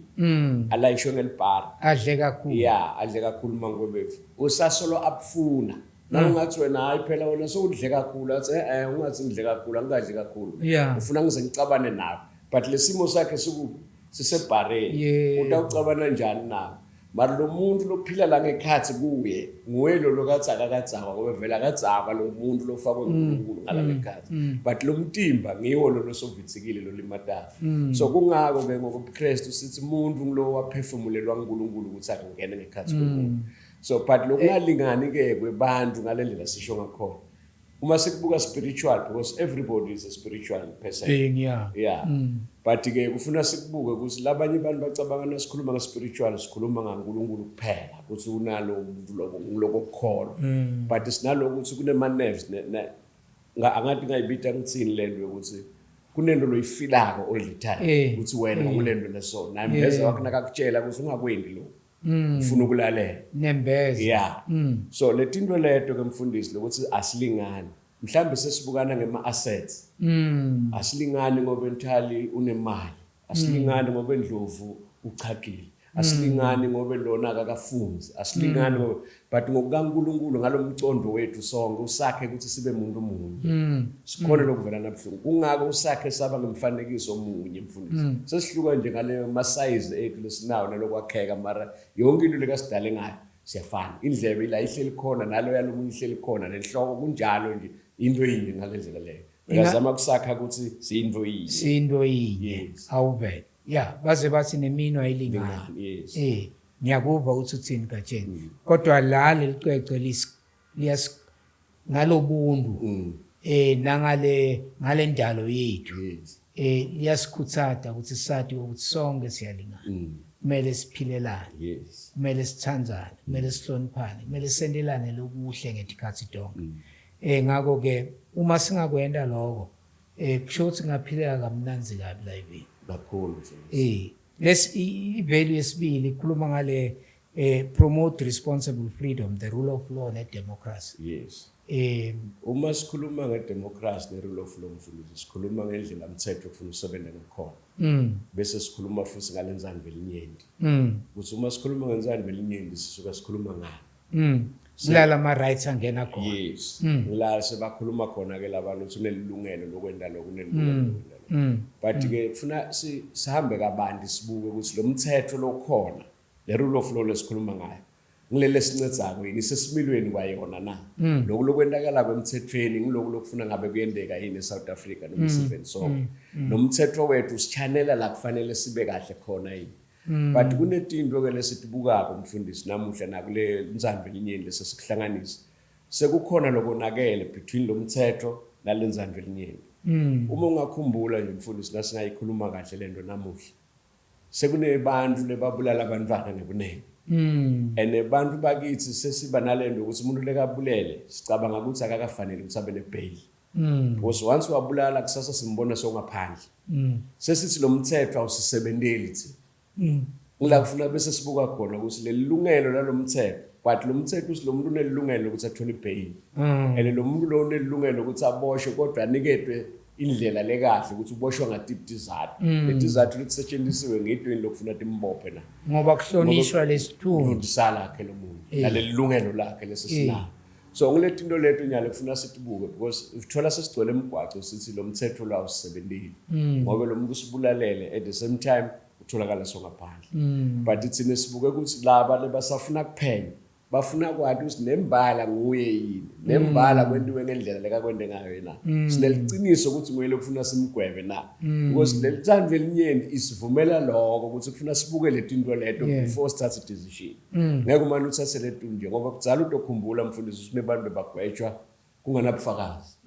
Speaker 1: alayishwe ngelibhara,
Speaker 2: adle kakhulu.
Speaker 1: Yeah, adle kakhulu mangwebethu, usasolo abufuna. Na ungathi wena, "Hayi phela, wena sowudle kakhulu," athi, "Eh, ungathi ngidle kakhulu, angikadli kakhulu." Ufuna ngize ngicabane nawe, but lesimo sakhe sikuphi? Sisebhareni. Utawucabana njani nawe? Mara lo muntu lophila la ngekhathi kuye nguye lo lokathi akakadzakwa, ngoba vele akadzakwa lo muntu lofakwe nguNkulunkulu ngala ngekhathi, but lo mtimba ngiwo lo losovitsikile, lo limatako. So kungako ke ngokubuKristu sithi umuntu ngulo waphefumulelwa nguNkulunkulu ukuthi akangene ngekhathi komuntu. So but lokungalingani ke kwebantu ngale ndlela sisho ngakhona, uma sikubuka spiritual, because everybody is a spiritual person
Speaker 2: being, yeah.
Speaker 1: Yeah, but ke kufuna sikubuke ukuthi labanye abantu bacabanga nasikhuluma nge-spiritual sikhuluma ngaNkulunkulu kuphela, ukuthi unalo umuntu lokho ngiloko kukholwa, but sinaloko ukuthi kunema-nerves angathi ngayibita ngithini lento yokuthi kunento loyifilako all the time, ukuthi wena ngulento leso nambeza wakho nakakutshela ukuthi ungakwendi lokhu, ufuna ukulalela.
Speaker 2: Nembeza.
Speaker 1: Yeah. So letinto leto ke, mfundisi, lokuthi asilingani, mhlambe sesibukana ngema-assets. Asilingani ngoba Nthali unemali, asilingani ngoba Ndlovu uchakile. Asilingani ngobe lona akakafunzi, asilingani ngobe, but ngokukaNkulunkulu ngalomcondo wethu sonke usakhe ukuthi sibe umuntu munye, sikhona lokuvela nabuhlungu. Kungako usakhe saba ngumfanekiso omunye, mfundisi. Sesihluka nje ngale ma-size ethu lesinawo nalokwakheka, mara yonke into lekasidale ngayo siyafana. Indlebe ila ihleli khona, nalo yalomunye ihleli khona, nenhloko kunjalo nje, into yinye ngale ndlela leyo. Bekazama kusakha ukuthi siyinto yinye.
Speaker 2: Siyinto yinye.
Speaker 1: Yes.
Speaker 2: Awuvele. Ya, baze bathi nemino ayilingani.
Speaker 1: Lingani, yes.
Speaker 2: Ngiyakuva ukuthi uthini, Gatsheni. Kodwa la lelicwecwe liyas ngalobuntu nangale ngale ndalo yethu. Liyasikhuthaza ukuthi sathi ukuthi sonke siyalingana. Kumele siphilelane. Kumele sithandzane, kumele sihloniphane, kumele sendelane lokuhle ngetikhatsi tonke. Ngakho ke uma singakwenda lokho, kusho ukuthi ngaphileka kamnandzi kabi la evini.
Speaker 1: Kakhulu, mfundisi.
Speaker 2: Les i-value yesibili ikhuluma ngale promote responsible freedom, the rule of law ne democracy.
Speaker 1: Uma sikhuluma ngedemocracy ne-rule of law, mfundisi, sikhuluma ngendlela umthetho kufuna usebenze ngakhona. Bese sikhuluma futhi ngalenzani velinyenti. Ukuthi uma sikhuluma ngenzani velinyenti, sisuka sikhuluma ngani?
Speaker 2: Kulala ama rights angena khona.
Speaker 1: Yes. La sebakhuluma khona ke labantu ukuthi unelungelo lokwenda lokhu, unelungelo lokwenda lokhu. But ke kufuna sihambe kabanti, sibuke ukuthi lo mthetho lokhona, le rule of law lesikhuluma ngayo, ngilele sincedzako yini, sesimilweni kwayona na? Lokhu lokwentakala kwemthethweni ngiloku lokufuna ngabe kuyendeka yini eSouth Africa noma esiveni sonke? Nomthetho wethu usichanela la kufanele sibe kahle khona yini? But kunetinto ke lesitibukako, mfundisi, namuhla nakule nzambo elinyeni lesesikuhlanganisa, sekukhona lokonakele between lo mthetho nalenzambo elinyeni. Uma ungakhumbula nje, mfundisi, nasingayikhuluma kahle lento namuhla, sekunebantu lebabulala abantwana ngebuningi and abantu bakithi sesiba nalento ukuthi umuntu lekabulele sicabanga ukuthi akakafanele ukuthi abe nebail, because once wabulala, kusasa simbona songaphandle. Sesithi lo mthetho awusisebenteli thina. Ngila kufuna bese sibuka khona ukuthi leli lungelo lalo mthetho, but lo mthetho uthi lo muntu unelungelo lokuthi athole ibail and lo muntu lo unelungelo ukuthi aboshwe, kodwa aniketwe indlela lekahle ukuthi uboshwa ngatiphi tizathu. Letizathu letisetshenzisiwe ngidweni lokufuna timbophe na?
Speaker 2: Ngoba kuhlonishwa lesithunzi
Speaker 1: sakhe lo muntu naleli lungelo lakhe lesisinalo. So ngileti into leto nyalo kufuna sitibuke, because uthola sesigcwele emgwaco sithi lo mthetho lo awusebentile ngoba lo muntu usibulalele, at the same time utholakala songaphandle. But thina sibuke ukuthi laba lebasafuna kuphenya, bafuna kwati ukuthi nembala nguye yini, nembala kwentiwe ngendlela lekakwente ngayo yena, sineliciniso ukuthi nguye lokufuna simgwebe na, because leli thando elinyenti isivumela lokho ukuthi kufuna sibuke letinto leto before sithathe decision. Ngeke umane uthathe letu nje, ngoba kudzala utokhumbula, mfundisi, ukuthi kunebantu bebagwetshwa kunganabufakazi,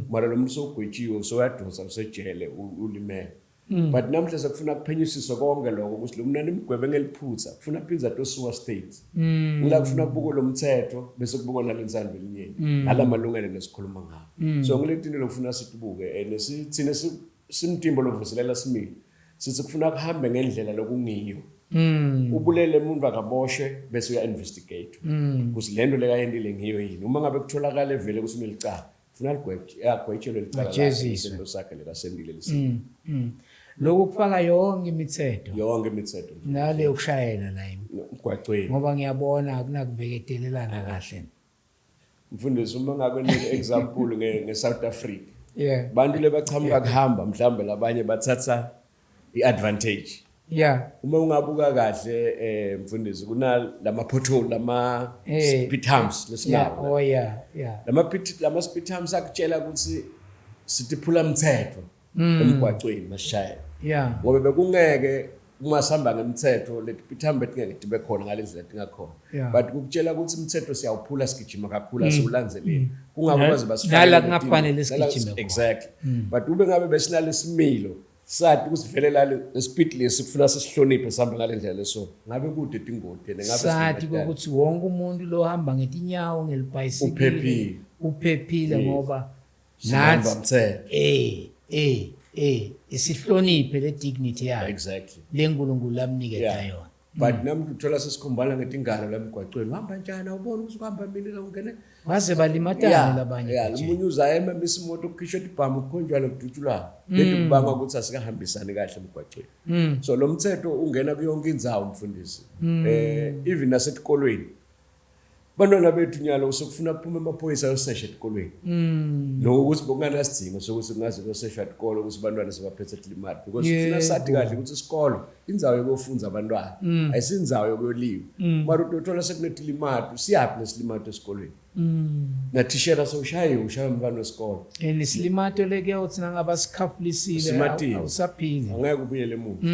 Speaker 1: mara lo muntu sowugwetshiwe, usowuyadonsa, usejele, ulimele. But namhla sekufuna kuphenyisiswe konke lokho ukuthi lo muntu nimgwebe ngeliphutha, kufuna phindze atosuwa state. Ngila kufuna kubukwe lo mthetho, bese kubukwa nalensando elinyeni nala malungelo lesikhuluma ngawo. So ngile tinto lokufuna sitibuke and thina simtimbo lovuselela simile, sithi kufuna kuhambe ngendlela lokungiyo. Ubulele umuntu, akaboshwe, bese uya investigate ukuthi lento lekayentile ngiyo yini. Uma ngabe kutholakala vele ukuthi unelicala, funa ligwetshwe, agwetshelwe licala lakhe.
Speaker 2: Ajeziswe.
Speaker 1: Isento sakhe lekasentile lesimo.
Speaker 2: Lokhu kufaka yonke imithetho.
Speaker 1: Yonke imithetho.
Speaker 2: Nale yokushayela la
Speaker 1: emgwacweni.
Speaker 2: Ngoba ngiyabona akunakubeketelelana kahle.
Speaker 1: Mfundisi, uma ngakunika example nge-South Africa, bantu lebachamuka kuhamba, mhlambe labanye bathatha i-advantage. Uma ungabuka kahle, mfundisi, kuna lama pothole, lama speed humps lesinawo.
Speaker 2: Oh yeah yeah
Speaker 1: Lama speed humps akutshela ukuthi sitiphula mthetho emgwacweni masishayela, ngoba bekungeke uma sihamba ngemthetho leti speed hump betingeke tibe khona ngale ndlela tingakhona. But kukutshela ukuthi imithetho siyawuphula, sigijima kakhulu, asiwulandzeleli, kungako baze basifakele
Speaker 2: Nala
Speaker 1: letinto.
Speaker 2: Kungafanele sigijime khona.
Speaker 1: Exactly. But ube ngabe besinalesimilo sathi ukuthi vele la le speed lesi kufuna sisihloniphe, sihambe ngale ndlela leso, ngabe kude tingoti and ngabe
Speaker 2: sathi
Speaker 1: singamadala.
Speaker 2: Ukuthi wonke umuntu lohamba ngetinyawo, ngelibhayisikili,
Speaker 1: Uphephile.
Speaker 2: uphephile ngoba
Speaker 1: Sihamba
Speaker 2: nathi
Speaker 1: mthetho.
Speaker 2: Isihloniphe le dignity yakhe leNkulunkulu lamniketa yona.
Speaker 1: But nami uthola sesikhombana ngetingalo la emgwaqweni, uhamba njani, awuboni ukuthi uhamba mina la ungene.
Speaker 2: Baze balimatane labanye.
Speaker 1: Yeah, umunye uzaye ememisa imoto, kukhishwe ibhamu, kukhonjwa kudutshulwana. Lento kubanga ukuthi asikahambisani kahle emgwaqweni. So lo mthetho ungena kuyonke indzawo, mfundisi. Even nasetikolweni. Bantwana bethu nyalo sokufuna kuphume amaphoyisa ayosesha etikolweni. Lokho ukuthi bokunganasidingo sokuthi kungaze kuyoseshwa etikolo ukuthi abantwana sebaphethe tilimali, because kufuna sathi kahle ukuthi isikolo indzawo yokuyofunza abantwana, ayisindzawo yokuyoliwa. Mara utothola sekunetilimatu, siyaphi lesilimato esikolweni? Nathishela sewushayiwe, ushaywe umntwana wesikolo.
Speaker 2: And isilimato lekuyawuthi nangaba sikhafulisile
Speaker 1: Simatile.
Speaker 2: Awusaphili.
Speaker 1: Angeke ubuyele emuva.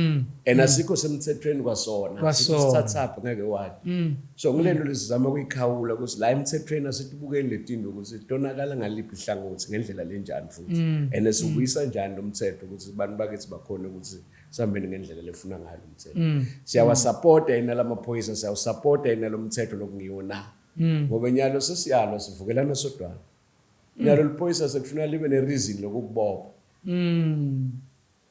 Speaker 1: And asikho semthethweni kwasona.
Speaker 2: Kwasona.
Speaker 1: Sithathaphi ngeke wathi. So ngilento lesizama ukuyikhawula ukuthi la emthethweni asitibukeni letinto ukuthi tonakala ngaliphi ihlangothi, ngendlela lenjani futhi. And siwubuyisa njani lo mthetho ukuthi abantu bakithi bakhone ukuthi sihambeni ngendlela lefuna ngayo lo mthetho. Siyawasapota yena lamaphoyisa, siyawusapota yena lo mthetho lokungiwo na? Ngoba nyalo sesiyalwa, sivukelana sodwana. Nyalo liphoyisa sekufuna libe ne-reason lokukubopha.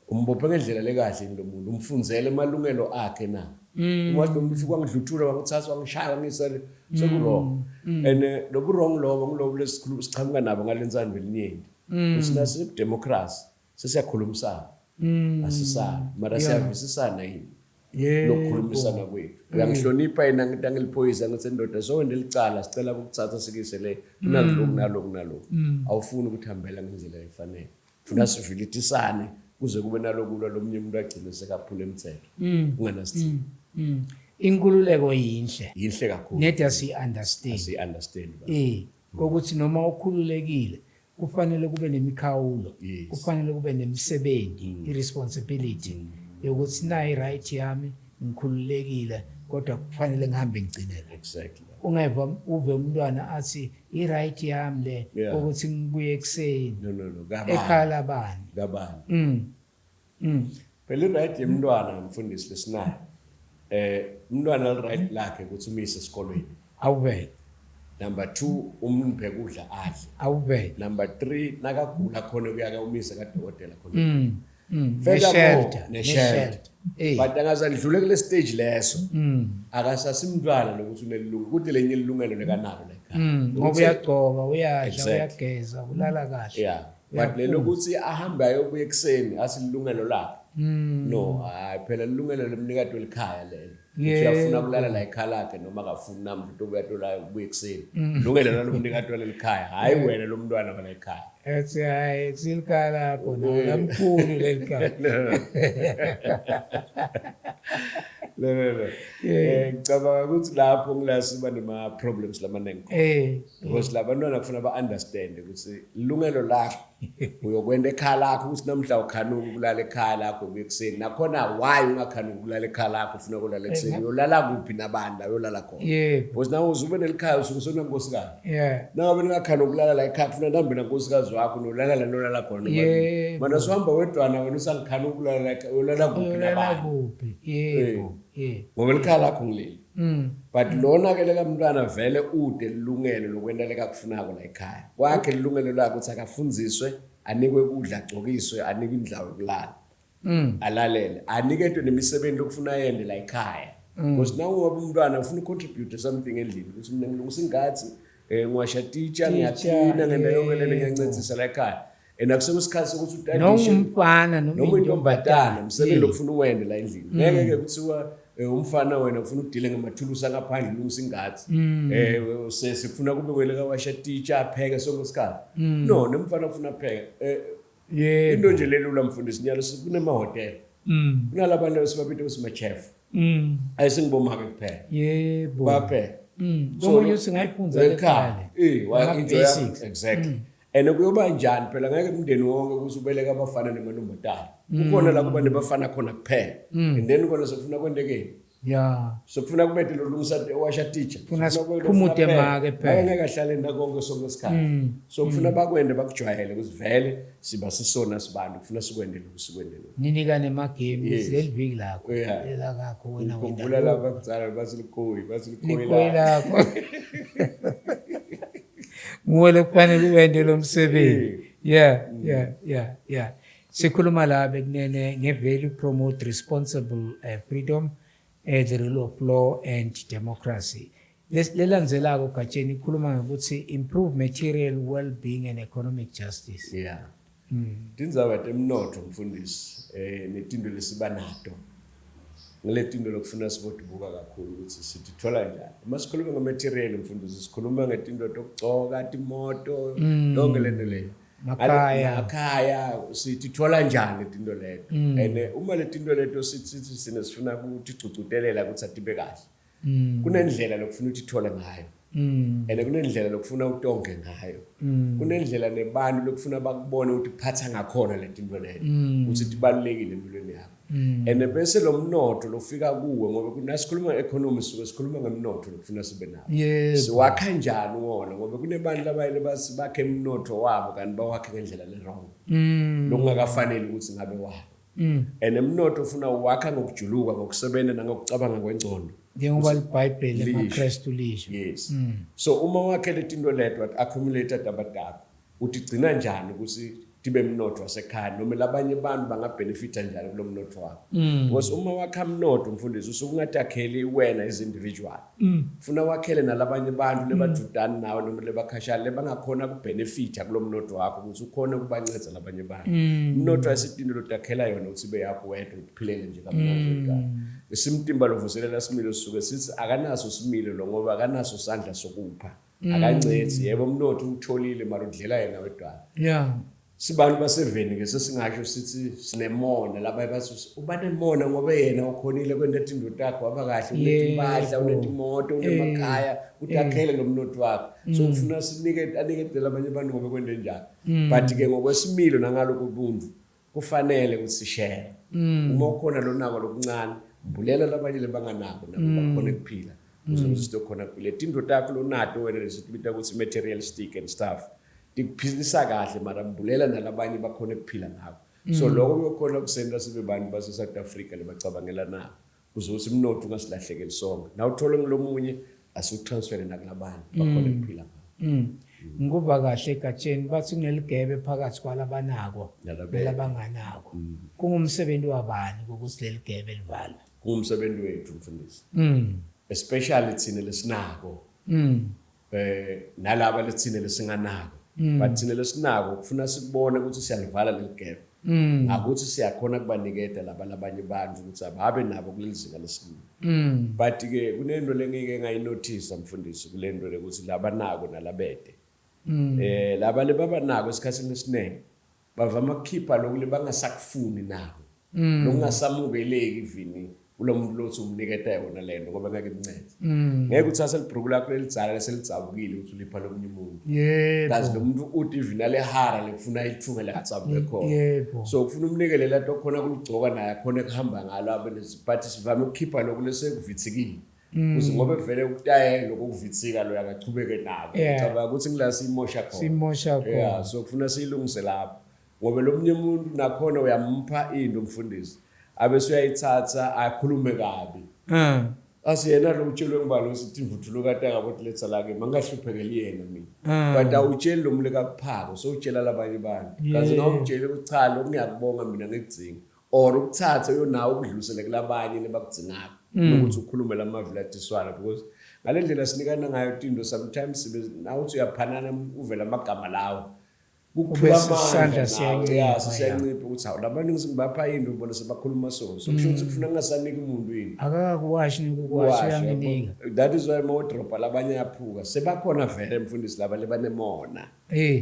Speaker 1: Umbophe ngendlela lekahle yini lo muntu, umfundzele emalungelo akhe na? Uma lo muntu ufika wangidluthula, wangithatha, wangishaya, wangisa, seku-wrong. And lobu wrong lobo ngilobu lesikhuluma sichamuka nabo ngalensando elinyenti ukuthi nase-democracy sesiyakhulumisana, asisali mara siyavisisana yini lokukhulumisana kwethu? Uyangihlonipha yena, ngithi angiliphoyisa, ngithi ndoda sowende licala, sicela ukukuthatha sikise le kunaloku naloku naloku. Awufuni ukuthi hambela ngendlela efanele, funa sivilitisane kuze kube nalokulwa, lomunye umuntu agcine sekaphula emthetho kunganasidingo.
Speaker 2: Inkululeko yinhle.
Speaker 1: Yinhle kakhulu.
Speaker 2: Neda si-understand.
Speaker 1: Si-understand.
Speaker 2: Kokuthi noma ukhululekile kufanele kube nemikhawulo. Kufanele kube nemisebenzi, i-responsibility yokuthi nayi right yami, ngikhululekile, kodwa kufanele ngihambe ngigcinele. Ungeva uve umntwana athi i-right yami le ukuthi ngibuye ekuseni.
Speaker 1: No, kabani.
Speaker 2: Ekhaya labani.
Speaker 1: Kabani. Phela i-right yemntwana, mfundisi, lesinayo, umntwana li-right lakhe ukuthi umyise esikolweni.
Speaker 2: Awuvele.
Speaker 1: Number 2, umphe kudla adle.
Speaker 2: Awuvele.
Speaker 1: Number 3, nakagula khona kuyake umise kadokotela khona.
Speaker 2: Ne-shelter.
Speaker 1: Ne-shelter. But angazandlule kule stage leso, akasasimntwana lokuthi unelilungelo, kuthi lenye ilungelo lekanalo la ekhaya.
Speaker 2: Ngoba uyagcoka, uyadla, uyageza, ulala kahle.
Speaker 1: Yeah, but lelo ukuthi ahambe ayobuya ekuseni asilungelo lakhe, no, hayi phela, ilungelo lomnikati welikhaya lelo. Ukuthi uyafuna kulala la ekhaya lakhe noma akafuni, namhla utobuya tola ubuye ekuseni, ilungelo lalomnikati waleli khaya, hhayi wena lo mntwana wala ekhaya.
Speaker 2: Ethi hayi, silikhaya lakho nawo lamkhulu leli khaya.
Speaker 1: No. Ngicabanga ukuthi lapho ngila siba nema problems lamaningi khona. Because labantwana kufuna ba-understand ukuthi ilungelo lakho uyokwenda ekhaya lakho, ukuthi namhla ukhanuka ukulala ekhaya lakho ubuye ekuseni. Nakhona why ungakhanuki ukulala ekhaya lakho, ufuna ukulala ekuseni, uyolala kuphi nabantu la uyolala khona? Because nawe uze ube nelikhaya, usuke usenankosikazi. Nangabe ningakhanuki ukulala la ekhaya, kufuna nihambe nankosikazi wakho, nolala la nolala khona. Mana suhamba wedwana wena, usangikhanuka ukulala la ekhaya, uyolala kuphi
Speaker 2: Uyolala
Speaker 1: nabantu?
Speaker 2: kuphi? Yebo.
Speaker 1: Ngoba likhaya lakho ngileli. But lona ke lekamntwana vele ude lilungelo lokwenta lekakufunako la ekhaya kwakhe, lilungelo lakhe ukuthi akafundziswe, anikwe kudla, agcokiswe, anikwe indlawo yokulala, alalele, aniketwe nemisebenzi lokufuna yende la ekhaya, because nawe ngoba umntwana ufuna ucontribute something endlini, ukuthi mina ngilungisa ingathi, ngiwasha titsha, ngiyaklina, ngenta yonke lento, ngiyancedisa la ekhaya, and akusekho isikhathi sokuthi
Speaker 2: Noma
Speaker 1: utadishe.
Speaker 2: Umfana
Speaker 1: noma intombazana, umsebenzi lokufuna uwende la endlini. Ngeke ke kuthiwa umfana wena ufuna ukudila ngamathulusi angaphandle, ulungisa ingathi, sesifuna kube wena kawasha titsha, apheke sonke isikhathi. No, nomfana ufuna apheke. Into nje lelula, mfundisi, nyalo kunemahhotela, kunalabantu esibabita ukuthi ma-chef, ayisingibomake kuphela, bapheka.
Speaker 2: So, Komunye usingayifunza
Speaker 1: ekhaya.
Speaker 2: ekhaya.
Speaker 1: Wa-enjoy.
Speaker 2: Ama-basics.
Speaker 1: Exactly. And kuyoba njani phela, ngeke umndeni wonke ukuthi ubeleke abafana nemantombazane. Kukhona la kuba nebafana khona kuphela, and then khona sekufuna kwentekeni? Sokufuna kubethe lolungisa washa teacher.
Speaker 2: Funa siphumute make phela.
Speaker 1: Ngeke ahlale nakonke sonke isikhathi. So kufuna bakwende, bakujwayele ukuthi vele siba sisona sibantu, kufuna sikwende lokhu, sikwende lokhu.
Speaker 2: Ninika nemagame. Leli viki lakho. Lelakakho wena wenda.
Speaker 1: Khumbula lapha kudzala bathi likoyi, bathi likoyi
Speaker 2: Likoyi lakho. Nguwe lokufanele uwende lo msebenzi. Yeah. Sikhuluma la bekunene nge-value promote responsible freedom. the rule of law and democracy. Lelandzelako Gatsheni ikhuluma ngekutsi improve material well-being and economic justice.
Speaker 1: Yeah. Tindzaba temnotfo mfundisi netinto lesiba nato. Ngiletinto lokufuna sibotibuka kakhulu ukuthi sitithola njani. Uma sikhuluma nge-material mfundisi sikhuluma ngetinto tokugcoka, timoto, yonke lento leyo.
Speaker 2: Makhaya.
Speaker 1: Makhaya sitithola njani letinto leto. And uma letinto leto sithi sine sifuna ukutigcugcutelela ukuthi atibe kahle. Kunendlela lokufuna utithole ngayo. And kunendlela lokufuna utonke ngayo. Kunendlela nebantu lokufuna bakubone ukuthi phatha ngakhona letinto leto. Ukuthi tibalulekile empilweni yakho. And bese lo mnotho lofika kuwe ngoba kunasikhuluma nge-economy sisuke sikhuluma ngemnotho lokufuna sibe nawo. Siwakha njani wona ngoba kunebantu labayele basi bakhe umnotho wabo kanti bawakhe ngendlela le-wrong. Lokungakafaneli ukuthi ngabe wabo. And umnotho ufuna uwakha ngokujuluka, ngokusebenza nangokucabanga kwengcondo.
Speaker 2: Njengoba liBhayibheli
Speaker 1: Lisho.
Speaker 2: emaKrestu lisho.
Speaker 1: Yes. So uma wakhe letinto leto accumulate taba takho, utigcina njani ukuthi tibe mnotho wasekhaya noma labanye abantu bangabenefita njani kulo mnotho wakho. Because uma wakha mnotho mfundisi usuke ungatakheli wena as individual. Funa wakhele nalabanye abantu lebadudani nawe noma lebakhashana lebangakhona kubenefita kulo mnotho wakho ukuthi ukhone ukubanceda labanye abantu. Umnotho ayisinto lotakhela yona ukuthi ibe yakho wedwa uphilele nje kamnandi ekhaya. Isimtimba lovuselela similo sisuke sithi akanaso similo lo ngoba akanaso sandla sokupha. Akancedi yebo umnotho utholile mara udlela yena wedwana. Sibantu baseveni ke sesingasho sithi sinemona laba bathi uba nemona ngoba yena ukhonile kwenta tinto takho waba kahle unetimpahla unetimoto unemakhaya utakhele lo mnotho wakho. So ufuna sinike aniketele abanye abantu ngoba kwente njalo. But ke ngokwesimilo nangalokho ubuntu kufanele ukuthi sishare. Uma ukhona lonako lokuncane mbulela labanye lebanganako nabo bakhona ukuphila. Ukuze ukuthi sizokhona ukuphila. Tinto takho lonato wena lesitibita ukuthi materialistic and stuff. Tikuphilisa kahle mara mbulela nalabanye bakhona ukuphila ngako. So lokho kuyokhona kusenta sibe bantu base South Africa lebacabangela nabo. Kuze ukuthi umnotho ungasilahlekeli sonke. Na uthole ngilomunye asiwutransfere nakulabanye bakhona ukuphila ngako.
Speaker 2: Ngikuva kahle Gatsheni bathi kuneligebe phakathi kwalabanako
Speaker 1: Nalabeke.
Speaker 2: nalabanganako. Kungumsebenzi wabani ukuthi leligebe livalwe?
Speaker 1: Kungumsebenzi wethu mfundisi. Especially thina lesinako. Nalaba lethine lesinganako. But thina lesinako kufuna sikubone ukuthi siyalivala leligebe. Ngakuthi siyakhona kubaniketa laba labanye abantu ukuthi ababe nabo kuleli zinga lesikulo. But ke kunento lengike ngayinothisa mfundisi kulento lekuthi labanako nalabede. Laba lebabanako esikhatsini esiningi bavama ukukhipha lokhu lebangasakufuni nako. Lokungasamukeleki vini kulo muntu lothi umniketa yona lento ngoba ngeke imncede. Ngeke uthathe libhruku lakho lelidzala leselidzabukile ukuthi ulipha lomunye umuntu. Kazi lo muntu uthi ivina lehara lekufuna ilithume la kudzabuke khona. So ufuna umnikele lato khona kuligcoka naye akhona kuhamba ngalo abe but sivame ukukhipha lokhu lesekuvitsikile. Kuze ngoba vele ukutayela lokuvitsika lo akachubeke nako. Ngicabanga ukuthi ngila simosha khona.
Speaker 2: Simosha khona.
Speaker 1: Yeah, so kufuna siyilungise lapho. Ngoba lo munye umuntu nakhona uyampha into umfundisi. Abese uyayithatha akhulume kabi. Asiyena lo utshelwe ngibalo sithi ivuthuluka tanga bothi letha la ke mangahluphekeli yena mina. But awutsheli lo muntu ekakuphako so utshela labanye abantu. Kazi nawumtshele ukuthi cha lokhu ngiyakubonga mina ngikudzinga. Or ukuthatha uyonawo ukudlulisele kulabanye lebakudzingayo. Nokuthi ukhulume lamavila atiswana because ngale ndlela sinikana ngayo tinto sometimes sibe nawuthi uyaphanana uvela amagama lawo.
Speaker 2: Kube sisandla siyancipha.
Speaker 1: Yeah, siyancipha ukuthi hawu labantu ngibapha into ubona sebakhuluma so. So kusho ukuthi kufuna ngingasaniki umuntu into.
Speaker 2: Akakakuwashi nokukuwasha uyanginika.
Speaker 1: That is why mawudropa labanye yaphuka. Sebakhona vele mfundisi laba lebanemona.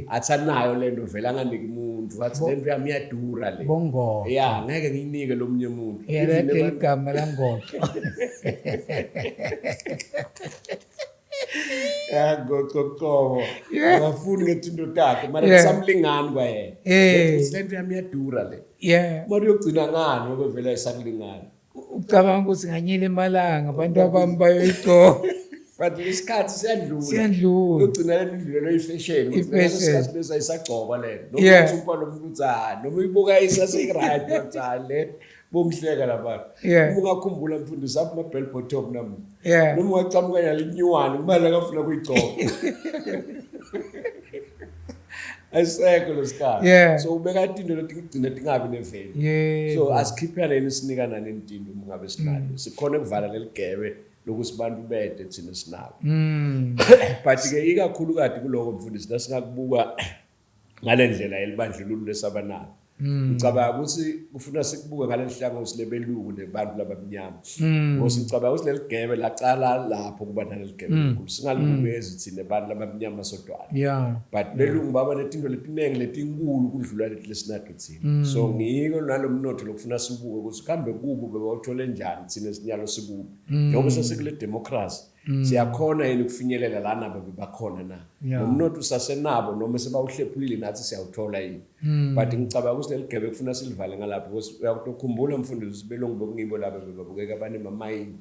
Speaker 1: Athi anayo lento vele anganiki umuntu. Wathi lento yami iyadura le.
Speaker 2: Bongoqo.
Speaker 1: Yeah, ngeke ngiyinike lomunye umuntu.
Speaker 2: Yeah, ligama langoqo.
Speaker 1: Ngoqoqobo. Akafuni ngetinto takhe mara kusamlingani kwayena. Lento yami iyadura le. Mara uyogcina ngani ngoba vele ayisakulingani.
Speaker 2: Ucabanga ukuthi nganyile emalanga abantu abami bayoyigcoka.
Speaker 1: But isikhathi siyadlula.
Speaker 2: Siyadlula.
Speaker 1: Uyogcina le ndlulelo ifashion. Isikhathi lesi ayisagcokwa le. Noma uthi umpa lo muntu uthi hayi noma uyibuka isase-right uthi hayi le bongihleka labantu. Uma ungakhumbula mfundisi apha ama-bell bottom namuhla. Noma ungacamuka nalinyuwane kumele akafuna kuyigcoka. Ayisekho lesikhathi.
Speaker 2: Yeah.
Speaker 1: So ubeka tinto letigcina tingabi ne-value.
Speaker 2: Yebo.
Speaker 1: So asikhiphaneni sinikanani tinto uma ngabe sinalo. Sikhona ukuvala leligebe lokuthi bantu bede thina sinalo. But ke ikakhulukati kuloko mfundisi nasingakubuka ngale ndlela yelibandlululo lesabanalo. Ngicabanga ukuthi kufuna sikubuke ngale hlangothi lebelungu nebantu labamnyama. Ngoba sicabanga ukuthi leligebe lacala lapho kuba naleligebe elikhulu. Singalibukezi thina abantu labamnyama sodwana.
Speaker 2: Yeah.
Speaker 1: But belungu baba netinto letiningi letinkulu kudlula leti lesinato thina. So ngiko nalomnotho lokufuna sibuke ukuthi kambe kubo bebawuthole njani, thina sinyalo sikuphi. Njengoba sesikule democracy, siyakhona yini ukufinyelela la nabo bebakhona na? Nomnotho usasenabo noma sebawuhlephulile, nathi siyawuthola yini? But ngicabanga ukuthi leli gebe kufuna silivale ngalapho, because uyakukhumbula mfundisi ukuthi belungu bekungibo laba bebabukeka banemamayini,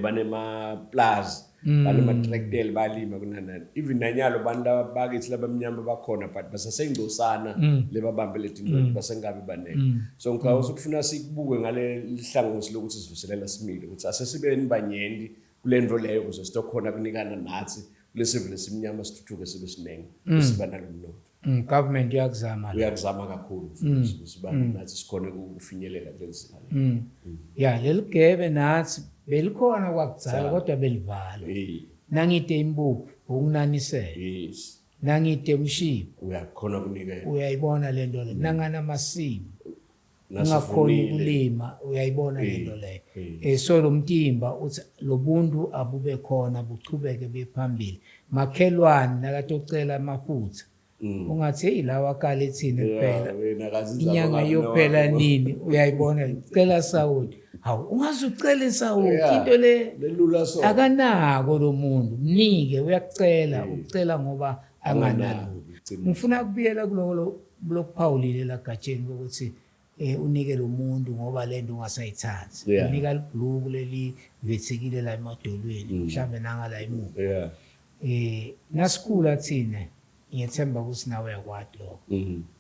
Speaker 1: banema-plaza, banema-tractor, balima kunanani. Even nanyalo bantu laba bakithi labamnyama bakhona, but basasengcosana lebabambe letinto, basengabi banele. So ngicabanga ukuthi kufuna sikubuke ngale hlangothi lokuthi sivuselela simile, ukuthi asesibeni banyenti kule nto leyo ukuze sitokhona kunikana nathi kulesive lesimnyama, sithuthuke sibe siningi, siba nalo mnotho.
Speaker 2: Government iyakuzama la.
Speaker 1: Uyakuzama kakhulu mfundisi ukuthi bantu nathi sikhone ukufinyelela kuleli zinga lelo.
Speaker 2: Ya, leli gebe nathi belikhona kwakudzala,
Speaker 1: Dzala.
Speaker 2: Kodwa belivalwa. Nangite imbuphu ukunanisela. Nangite umshipho
Speaker 1: Uyakhona kunikela.
Speaker 2: Uyayibona le nto le. Nangana masimu ungakhoni
Speaker 1: Nasivunile.
Speaker 2: Ukulima, uyayibona le nto leyo. So lo mtimba uthi lobuntu abube khona, buchubeke buye phambili. Makhelwane nakatocela amafutha, ungathi hey, lawa akale thina kuphela.
Speaker 1: Wena kazi
Speaker 2: Inyanga iyophela nini? Uyayibona, cela sawoti. Hawu, ungaze ucele sawoti, into le
Speaker 1: lelula so.
Speaker 2: Akanako lo muntu, mnike, uyakucela, ucela ngoba anganalo.
Speaker 1: Iqiniso.
Speaker 2: Ngifuna ukubuyela kuloko lokuphawulile lagatsheni ukuthi unike lo muntu ngoba lento ungasayithathi. Unika libhuluku leli vethekile la emadolweni, mhlambe nangala emuva. Nasikhula thina, ngiyethemba ukuthi nawe uyakwati lokho,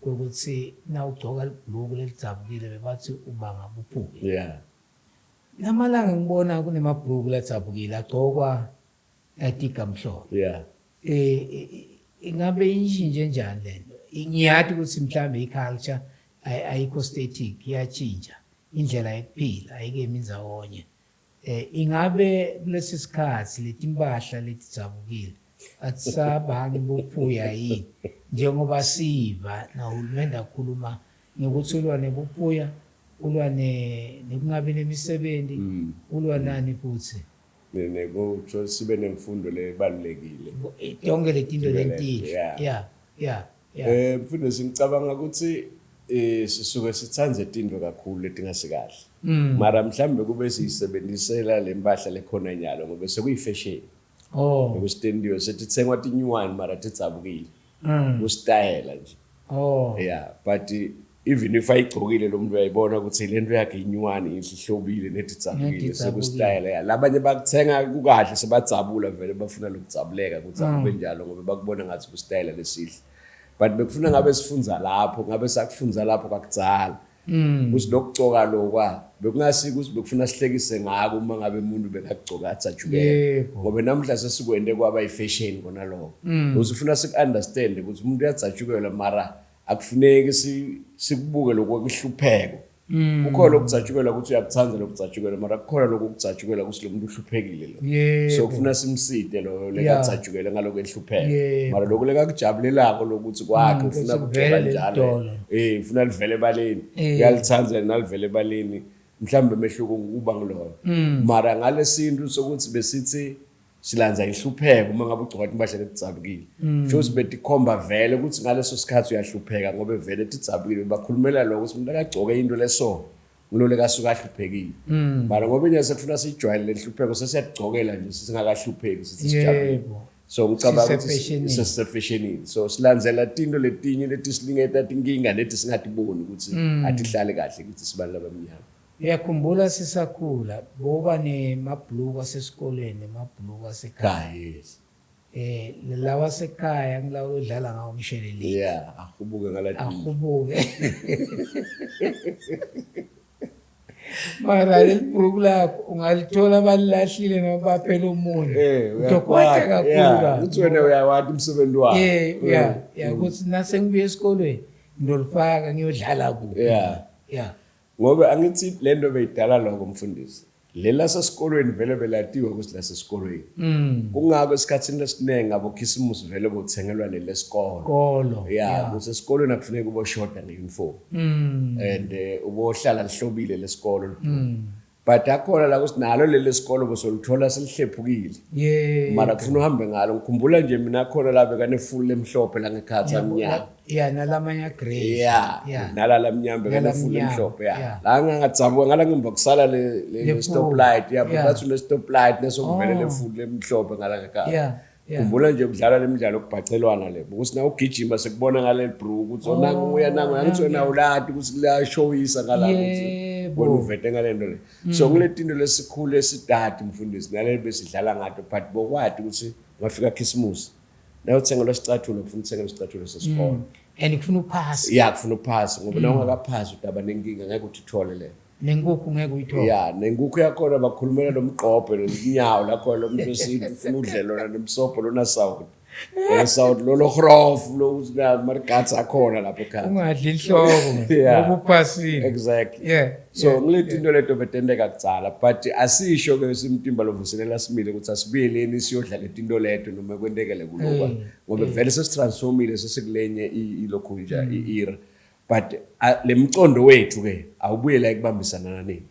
Speaker 2: ukuthi nawugcoka libhuluku lelidzabukile bebathi ubanga buphuke. Lamalanga ngibona kunemabhuluku ladzabukile agcokwa atiga mhlophe. Ingabe inshintshe njani lento? Ngiyati ukuthi mhlambe i-culture ayikho static, iyatshintsha indlela yokuphila, ayikemi ndzawonye. Ingabe kulesi sikhathi letimpahla letidzabukile atisabangi buphuya yini, njengoba siva nahulumende akhuluma ngekuthi ulwa nebuphuya, ulwa nekungabi nemisebenti, ulwa nani futhi?
Speaker 1: Nekuthi sibe nemfundo lebalulekile.
Speaker 2: Tonke letinto
Speaker 1: Sibe
Speaker 2: lentinhle. Yeah.
Speaker 1: Mfundisi, ngicabanga ukuthi sisuke sithandze tinto kakhulu letingasikahle. Mara mhlambe kube siyisebenzisela lempahla lekhona nyalo, ngoba sekuyi-fashion. Ngokusitendiwe sethitsengwa tinyuwani mara tidzabukile. Kusitayela nje. Yeah, but even if ayigcokile lo muntu, uyayibona ukuthi lento yakhe inyuwani, ihlobile netidzabukile.
Speaker 2: Netidzabukile.
Speaker 1: Sekusitayela, ya. Labanye bakuthenga kukahle, sebadzabula vele, bafuna lokudzabuleka ukuthi akube njalo ngoba bakubona ngathi kusitayela lesihle. But bekufuna ngabe sifundza lapho, ngabe sakufundza lapho kwakudzala. Ukuthi lokugcoka lokwa bekungasiki ukuthi bekufuna sihlekise ngako uma ngabe umuntu bekagcoka adzajukela. Ngoba namhla sesikwente kwaba i-fashion kona lokho. Ukuthi ufuna siku-understand ukuthi umuntu uyadzajukelwa, mara akufuneki sikubuke lokho kuhlupheko. Kukhona lokudzajukelwa ukuthi uyakuthanda lokudzajukelwa, mara kukhona lokhu kudzajukelwa ukuthi lo muntu uhluphekile lo. So kufuna simsite lo lekadzajukele ngaloko enhlupheko. Mara lokhu lekakujabulelako lokuthi kwakhe ufuna
Speaker 2: Ukuthi
Speaker 1: kugcoka
Speaker 2: kuvele
Speaker 1: njalo.
Speaker 2: lelidolo.
Speaker 1: Ufuna livele ebaleni. Uyalithanda nalivele ebaleni. Mhlawumbe mehluko kuba ngilona. Mara ngalesintu sokuthi besithi silandza inhlupheko uma ngabe ugcoka impahla letidzabukile. Kusho ukuthi betikhomba vele ukuthi ngaleso sikhathi uyahlupheka, ngoba vele tidzabukile, bakhulumela lokho ukuthi umuntu akagcoke into leso ngilo lekasuka ahluphekile. Mara ngoba inyase sekufuna siyijwayele lenhlupheko, sesiyagcokela nje sisingakahlupheki, sithi sijabule. So ngicabanga ukuthi
Speaker 2: Sisefashionini.
Speaker 1: sisefashionini. So silandzela tinto letinye letisilingeta tinkinga leti singatiboni ukuthi atihlali kahle kithi sibantu labamnyama.
Speaker 2: Uyakhumbula sisakhula boba nemabhuluku asesikolweni nemabhuluku asekhaya?
Speaker 1: Cha, yes.
Speaker 2: Lawa sekhaya ngilawo odlala ngawo umsheleleli.
Speaker 1: Yeah, ahubuke ngalati.
Speaker 2: Ahubuke. Mara leli bhuku lakho ungalithola balilahlile noma baphela omunye. Utokwata kakhulu kabi.
Speaker 1: Uthi wena uyawati umsebenzi wakho.
Speaker 2: Yeah, yeah, yeah, ukuthi nase ngibuye esikolweni ngilolifaka ngiyodlala kuphi. Yeah.
Speaker 1: Ngoba angithi lento beyidala lokho mfundisi. Lela sesikolweni vele belatiwa ukuthi lasesikolweni. Kungako esikhathini lesiningi abo Khisimusi vele bothengelwa leli lesikolo.
Speaker 2: Kolo.
Speaker 1: Yeah, ukuthi esikolweni akufuneki uboshoda nge-uniform. And ubohlala lihlobile lesikolo. But akhona la ukuthi nalo leli sikolo bosoluthola selihlephukile. Mara kufuna uhambe ngalo. Ngikhumbula nje mina khona la bekane-full lemhlophe la ngekhatha amnyama.
Speaker 2: Yeah, nalamanye agrey.
Speaker 1: Yeah. Nalala mnyama bekane-full
Speaker 2: Nalamnyama,
Speaker 1: emhlophe yeah. La ngangadzabuka ngala ngemva kusala le stop light, yeah, bathi une stop light nesokuvele le full lemhlophe ngala ngekhaya. Khumbula nje kudlala le midlalo yokubhacelwana le, ukuthi na ugijima sekubona ngale bru ukuthi nangu uya nangu, angithi wena awulati ukuthi liyashowisa ngala ukuthi wena uvete ngale nto le. So ngile tinto lesikhulu esidadi mfundisi nale besidlala ngato, but bokwati ukuthi ngafika Christmas nawuthengelwa isicathulo, kufuna uthengelwa isicathulo sesikolo.
Speaker 2: And kufuna uphasi.
Speaker 1: Yeah, kufuna uphasi, ngoba na ungakaphasi udaba nenkinga, ngeke uthi uthole le.
Speaker 2: Nenkukhu ngeke uyithole.
Speaker 1: Yeah, nenkukhu yakhona bakhulumela lo mqobhe lo nyawo lakho lo muntu wesintu ufuna udle lona nomsobho lona sawuti. Lona sawuti lolo hrof lo ukuthi na marigatsi akhona lapha ekhaya.
Speaker 2: Ungadli inhloko ngoba uphasile.
Speaker 1: Exactly. So ngile tinto leto betendeka kudzala, but asisho ke simtimba lovuselela simile ukuthi asibuyeleni siyodla letinto leto noma kwentekele kulokwa, ngoba vele sesitransformile, sesikulenye ilokhu nje i-era. But le mcondo wethu ke awubuyela ekubambisana nanini.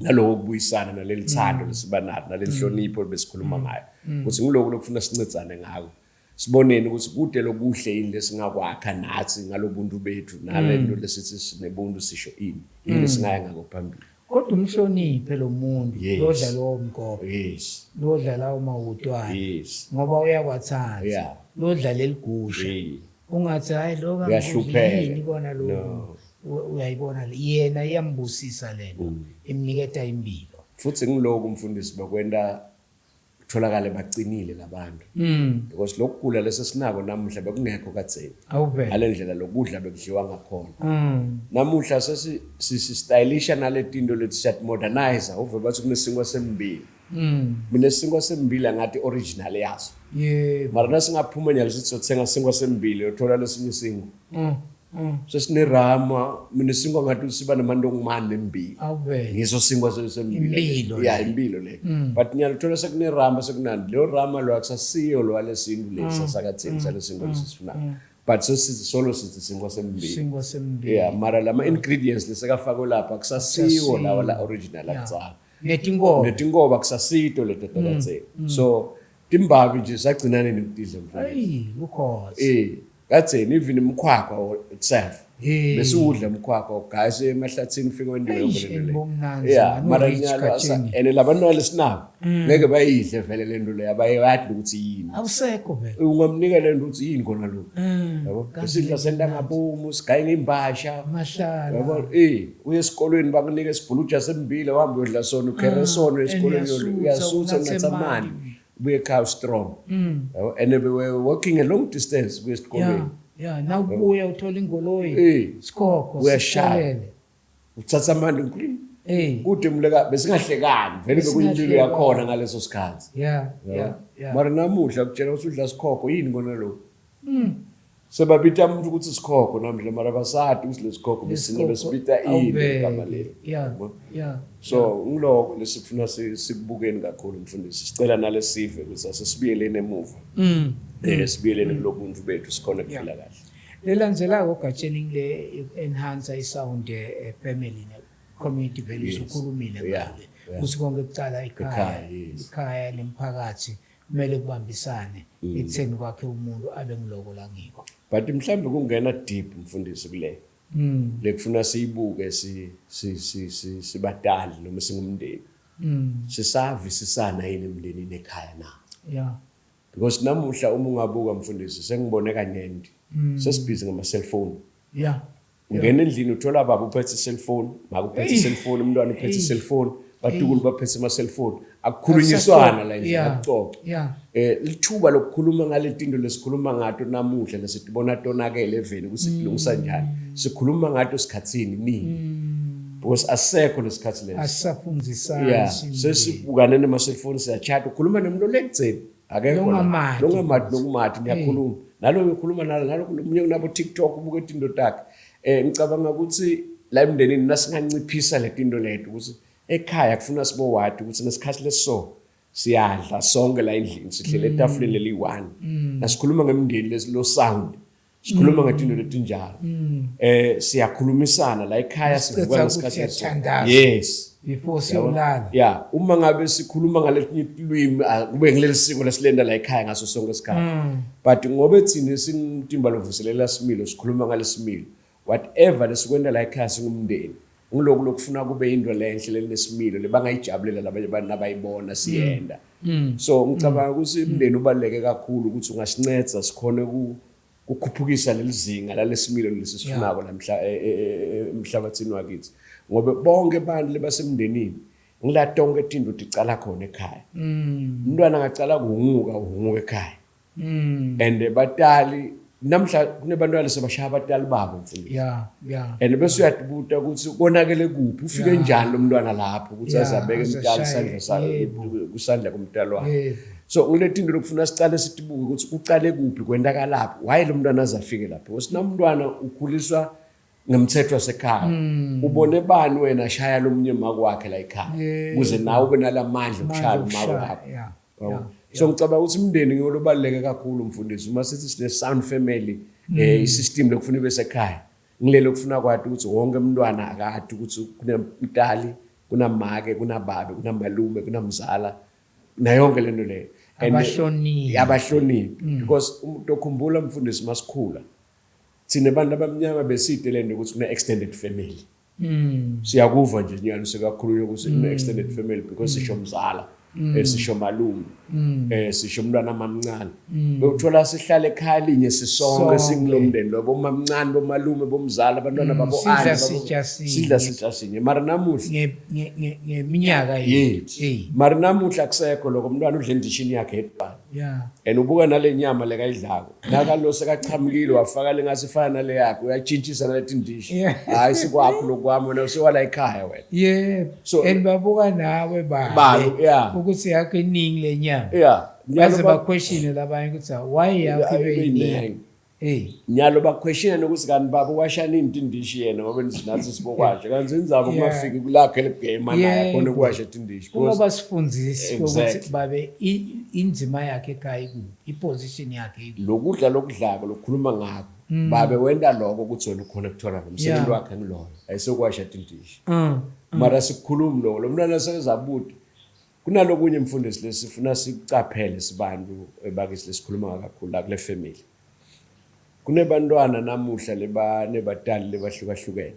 Speaker 1: Naloko kubuyisana naleli thando lesiba nalo, naleli hlonipho besikhuluma ngayo. Ukuthi ngiloko lokufuna sincedzane ngako. Siboneni ukuthi kude lokuhle yini lesingakwakha nathi ngalobuntu bethu, nalento lesithi sinebuntu sisho ini. Yini singaya ngako phambili.
Speaker 2: Kodwa umhloniphe lo muntu lodla lowo mgobo. Lodla lawo mawutwana. Ngoba uyakwathanda. Lodla leligusha. Ungathi hayi lo
Speaker 1: Uyahlupheka.
Speaker 2: Kona lo uyayibona yena iyambusisa lento, imniketa impilo.
Speaker 1: Futhi ngiloko umfundisi bekwenta kutholakale bacinile labantu. Because lokugula lesesinako namuhla bekungekho kadzeni. Ngale ndlela lokudla bekudliwa ngakhona. Namuhla sesi stylisha naletinto lethi siyat modernize, uve bathi kunesinkwa sembili. Mina isinkwa sembili angathi original yaso. Mara nasingaphuma nyalo sithi sothenga isinkwa sembili, uyothola lesinye isinkwa. Sesinerama, mina isinkwa ngathi siba namantongomane nembili. Ngiso sinkwa sembili.
Speaker 2: Impilo
Speaker 1: Yeah, impilo le. But nyalo uthola sekunerama sekunandi. Leyo rama lo akusasiyo lo alesintu lesi sakatheni salesinkwa lesisifunayo. But sesithi solo sithi sinkwa sembili.
Speaker 2: Sinkwa sembili.
Speaker 1: Yeah, mara lama ingredients lesekafakwe lapha akusasiwo lawa la original akudzala.
Speaker 2: Netinkobe.
Speaker 1: Netinkobe akusasito leto takatseni. So timbabi nje sagcina nini kutidla mfana?
Speaker 2: Ayi, ukhoza.
Speaker 1: Kadzeni even umkhwakwa itself. Besiwudla umkhwakwa ugase emahlathini ufike wentiwe yonke lento le.
Speaker 2: Bomnandzi.
Speaker 1: Yeah, mara nyalo and labantwana lesinabo ngeke bayidle vele lento le, abayadi ukuthi yini.
Speaker 2: Awusekho vele.
Speaker 1: Ungamnika lento ukuthi yini khona lokho. Yabo? Isidla senta ngabomu, sigaye ngeimbasha.
Speaker 2: Mahlala.
Speaker 1: Yabo? Uye esikolweni bakunike isibhuluja sembili uhambe uyodla sona, ukhere sona esikolweni uyasutha unatha amanzi. Ubuye ekhaya strong. Yabo? And we were walking a long distance kuye esikolweni.
Speaker 2: Yeah, nawubuya uthola ingoloyi. Sikhokho.
Speaker 1: Uyashaya. Uthatha amanzi Kude mleka besingahlekani vele bekuyimpilo yakhona ngaleso sikhathi.
Speaker 2: Yeah.
Speaker 1: Mara namuhla kutshela ukuthi udla sikhokho yini kona lokho? Sebabita umuntu ukuthi sikhokho namhla mara basadi ukuthi lesikhokho besine besibita ini igama leli.
Speaker 2: Yeah.
Speaker 1: So ngiloko lesifuna sikubukeni kakhulu mfundisi. Sicela nalesive ukuthi asesibuyeleni emuva. Sibuyeleni kulobuntu bethu sikhona kuphila kahle.
Speaker 2: Lelandzelako Gatsheni ngile enhance isound family ne community values ukhulumile ngale. Ukuthi konke kucala ekhaya, ikhaya nemphakathi kumele kubambisane ekutheni kwakhe umuntu abe ngiloko la ngiko.
Speaker 1: But mhlambe kungena deep mfundisi kule. Lekufuna siyibuke sibadali noma singumndeni. Sisavisisana yini emndenini ekhaya na?
Speaker 2: Yeah.
Speaker 1: Because namuhla uma ungabuka mfundisi sengibone kanyenti. Sesibhizi ngama cellphone.
Speaker 2: Yeah.
Speaker 1: Ungena endlini uthola baba uphethe cellphone, mama uphethe cellphone, umntwana uphethe cellphone, batukulu baphethe ama cellphone. Akukhulunyiswana la endlini, akuxoxwa. Lithuba lokukhuluma ngale tinto lesikhuluma ngato namuhla lesitibona tonakele eveni ukuthi silungisa njani. Sikhuluma ngato sikhatsini nini. Because asisekho lesikhathi leso.
Speaker 2: Asisafundzisani.
Speaker 1: Yeah,
Speaker 2: Simbi.
Speaker 1: sesibukane nema-cellphone, siyachat, ukhuluma nomuntu olekudzeni akekho la.
Speaker 2: Longamati.
Speaker 1: Longamati nokumati, niyakhuluma nalo, ukhuluma nalo nalo munye unabo TikTok, ubuke tinto takhe. Ngicabanga ukuthi la emndenini nasinganciphisa le tinto leto, ukuthi ekhaya kufuna sibowati ukuthi ngesikhathi leso siyadla sonke la endlini, sihlele etafuleni leliyi-one. Nasikhuluma ngemndeni lo sound, sikhuluma ngetinto letinjalo, siyakhulumisana la ekhaya, sivuka
Speaker 2: Sicetha
Speaker 1: ngesikhathi
Speaker 2: ukuthi
Speaker 1: leso.
Speaker 2: siyathandaza.
Speaker 1: Yes.
Speaker 2: Before siyolala.
Speaker 1: Ya, uma ngabe sikhuluma ngaletinye tilwimi, kube ngileli siko lesilenda la ekhaya ngaso sonke isikhathi. But ngobe thina singumtimba lovuselela similo, sikhuluma ngalesimilo, whatever lesikwenta la ekhaya singumndeni, ngiloku lokufuna kube into lenhle lelesimilo lebangayijabulela labanye abantu nabayibona siyenda. So ngicabanga ukuthi umndeni ubaluleke kakhulu ukuthi ungasinceda sikhone kukhuphukisa leli zinga lalesimilo lesi sifunako la emhlabathini wakithi, ngoba bonke abantu lebasemndenini ngila tonke tinto ticala khona ekhaya. Umntwana angacala kuhunguka, uhunguka ekhaya. And batali namhla kunebantwana sebashaya abatali babo, mfundisi.
Speaker 2: ya ya
Speaker 1: And bese uyatibuta ukuthi konakele kuphi, ufike njani lo mntwana lapho ukuthi azabeke
Speaker 2: aze
Speaker 1: umntali
Speaker 2: ashaye,
Speaker 1: isandla sakhe kusandla kumntali wakhe. So ngile tinto lokufuna sicale sitibuke ukuthi kucale kuphi, kwentakalaphi, why lo mntwana aze afike lapho, because namntwana ukhuliswa ngemthetho wasekhaya. Ubone bani wena shaya lo munye make wakhe la ekhaya ukuze nawe ube nalamandla okushaya
Speaker 2: Amandla
Speaker 1: umake
Speaker 2: okushaya,
Speaker 1: wakho? Yabo. So ngicabanga ukuthi umndeni ngiwo lobaluleke kakhulu, mfundisi. Uma sithi sine sound family, i-system lokufuna ibe sekhaya ngilelo kufuna kwati ukuthi wonke umntwana akade ukuthi kunemtali, kunamake, kunababe, kunamalume, kunamzala, nayonke lento leyo. And,
Speaker 2: Abahloniphe.
Speaker 1: Abahloniphe, because umuntu okhumbula, mfundisi, masikhula thina abantu abamnyama beside lento ukuthi kune extended family. Siyakuva nje nyalo sekakhulunywa ukuthi kune extended family, because sisho mzala, sisho malume, sisho umntwana mamncane. Bewuthola sihlale ekhaya linye sisonke,
Speaker 2: Sonke.
Speaker 1: singulomndeni lo, bomamncane, bomalume, bomzala, abantwana babo,
Speaker 2: Sidla
Speaker 1: auntie,
Speaker 2: sitsha sinye.
Speaker 1: Sidla sitsha sinye, mara namuhla
Speaker 2: Ngeminyaka
Speaker 1: yethu, mara namuhla akusekho lokho. Umntwana udla endishini yakhe yedwana. And ubuka nale nyama lekayidlako, nakalo sekachamukile wafaka lengase ifana nale yakhe, uyatshintshisa naleti ndishi. Hayi, sikwakho lokwami, wena usewala ekhaya wena.
Speaker 2: And babuka nawe
Speaker 1: Babe,
Speaker 2: babe
Speaker 1: yeah.
Speaker 2: ukuthi yakho iningi le nyama. Baze baquestione labanye ukuthi why yakho ibe
Speaker 1: ibe
Speaker 2: iningi.
Speaker 1: iningi.
Speaker 2: Hey.
Speaker 1: Nyalo baquestiona nokuthi kanti baba washana into indishi yena, ngoba nathi sibokwasha kanti indzaba kungafiki kulakhe legame naye khona kuwasha tindishi.
Speaker 2: Kungoba sifundisi ukuthi babe inzima yakhe ekhaya ikuphi, iposition yakhe ikuphi.
Speaker 1: Lokudla lokudlako lokukhuluma ngakho, babe wenta lokho ukuthi wena ukhona kuthola lo msebenzi wakhe ngiloyo, ayisokwasha tindishi. Mara sikukhulumi lokho, lo mntwana sekezabude. Kunalokunye, mfundisi, lesifuna sikucaphele sibantu bakithi lesikhuluma kakhulu la kule family. Kunebantwana namuhla lebanebatali lebahlukahlukene.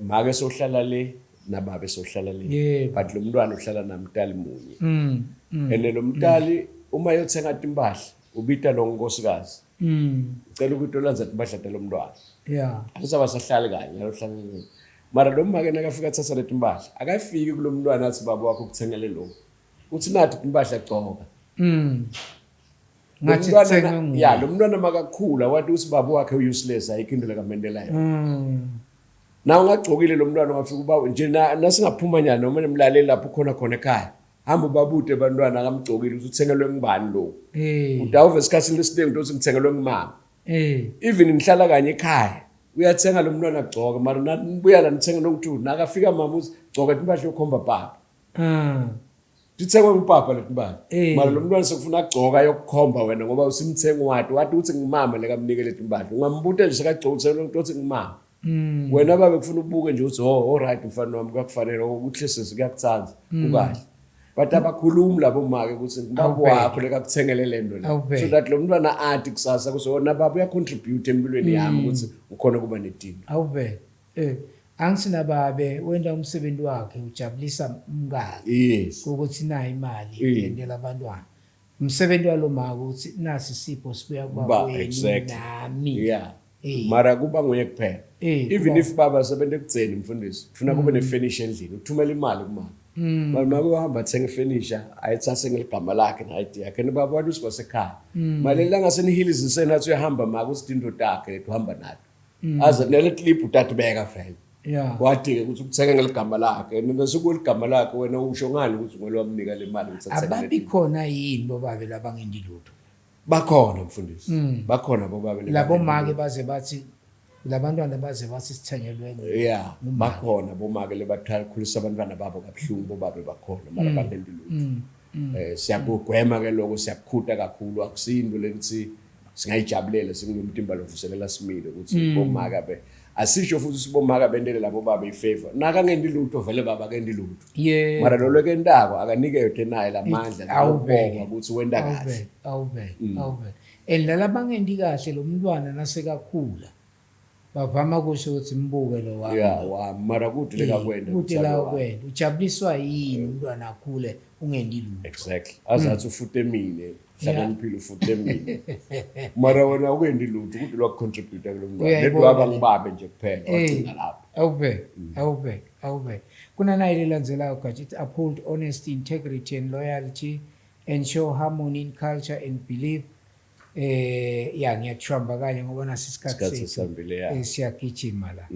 Speaker 1: Make sohlala le nababe sohlala le. But lo mntwana uhlala namtali munye. And lo mtali uma yothenga timpahla ubita lo nkosikazi. Ucela ukuthi olanza timpahla talo mntwana. Akusaba sahlali kanye alohlala le. Mara lo make nakafika athatha leti mpahla, akafiki kulo mntwana athi baba wakho ukuthengele lokhu. Uthi nathi timpahla, gcoka. Lo
Speaker 2: Ngathi
Speaker 1: mntwana
Speaker 2: kuthengwe nguye.
Speaker 1: Ya, lo mntwana makakhula wathi uthi baba wakhe useless, ayikho into lekamendela yona. Na ungagcokile lo mntwana ungafika uba nje nasingaphuma nyana noma nemlaleli lapho ukhona khona ekhaya. Hamba ubabude abantwana akamgcokile ukuthi uthengelwe ngubani lo. Utawuva esikhathini lesiningi ukuthi ngithengelwe ngumama. Even nihlala kanye ekhaya, uyathenga lo mntwana agcoke, mara nibuya la nithenga nokuthi nakafika mama uthi gcoka timpahla yokhomba baba. Tithengwe ngupapa leti mpahla. Mara lo mntwana sekufuna agcoka ayokukhomba wena ngoba usimthengi wati wati ukuthi ngumama lekamnike leti mpahla. Ungambuta nje sekagcoka uthengelwe ukuthi ngumama. Wena babe kufuna ubuke nje uthi, "Oh, all right mfana wami, kuyakufanele ukuthi sisi kuyakuthanda." Kukahle. But abakhulumi labo make ukuthi ngubaba wakho lekakuthengele le nto le. So that lo mntwana athi kusasa kuthi wona baba uyacontribute empilweni yami ukuthi ukhona kuba nedini.
Speaker 2: Awubheke. Angisinababe wenta umsebenzi wakhe ujabulisa umkakhe. Ukuthi nayo imali yendela abantwana. Umsebenzi walo maka ukuthi nasi isipho sibuya
Speaker 1: Ba,
Speaker 2: kubaba wenu nami.
Speaker 1: Mara kuba nguye kuphela. Even if baba sebenza ekudzeni, mfundisi, kufuna kube nefurniture endlini, uthumela imali kumama. Mara make uhamba athenga ifurniture, ayithathe ngeligama lakhe ne-ID yakhe. And baba wathi usikwasekhaya. Mali langa senihiliziseni athi uyahamba make uthi tinto takhe leti uhamba nato. Aze nele clip utatibeka vele. Wati-ke ukuthi ukuthenge ngeligama lakhe, and nasekuligama lakhe wena usho ngani ukuthi ngwele wamnika le mali ukuthi athenge
Speaker 2: Ababi
Speaker 1: le tinto?
Speaker 2: khona yini bobabe labangendi lutho?
Speaker 1: Bakhona mfundisi, bakhona bobabe
Speaker 2: Labo make baze bathi labantwana baze bathi sithengelwe
Speaker 1: Yeah, bakhona bomake lebakhulisa abantwana babo kabuhlungu, bobabe bakhona mara bangendi lutho. Siyakugwema ke lokho, siyakukhuta kakhulu, akusinto lekuthi singayijabulela singumtimba lovuselela simile ukuthi bomake be asisho futhi sibomaka bendele labo baba ifavor, nakangendi lutho vele baba akendi lutho, mara lo lokentako akanike yote naye lamandla
Speaker 2: Awubheke.
Speaker 1: lokubonga ukuthi wenta kahle.
Speaker 2: Awubheke, awubheke, awubheke. And lalabangendi kahle, lo mntwana nasekakhula bavama kusho ukuthi mbuke lo wami.
Speaker 1: Yeah, wa mara kude lekakwenda.
Speaker 2: Kude la kwenda. Ujabuliswa yini umntwana akhule ungendi lutho?
Speaker 1: Exactly, azathi ufute mine hlakaniphile, ufute mine, mara wena awukendi lutho kude lwakucontribute kulo mntwana.
Speaker 2: Uyayibona
Speaker 1: ledwa
Speaker 2: le.
Speaker 1: bangibabe nje kuphela, wagcina lapho.
Speaker 2: Awubheke, awubheke, awubheke. Kunanayi lelandzelako gatsha, ithi uphold honesty, integrity and loyalty, ensure harmony in culture and belief. Ya, ngiyakushwamba kanye ngoba nasi isikhathi
Speaker 1: Isikhathi
Speaker 2: sethu
Speaker 1: sesihambile, ya.
Speaker 2: Siyagijima la.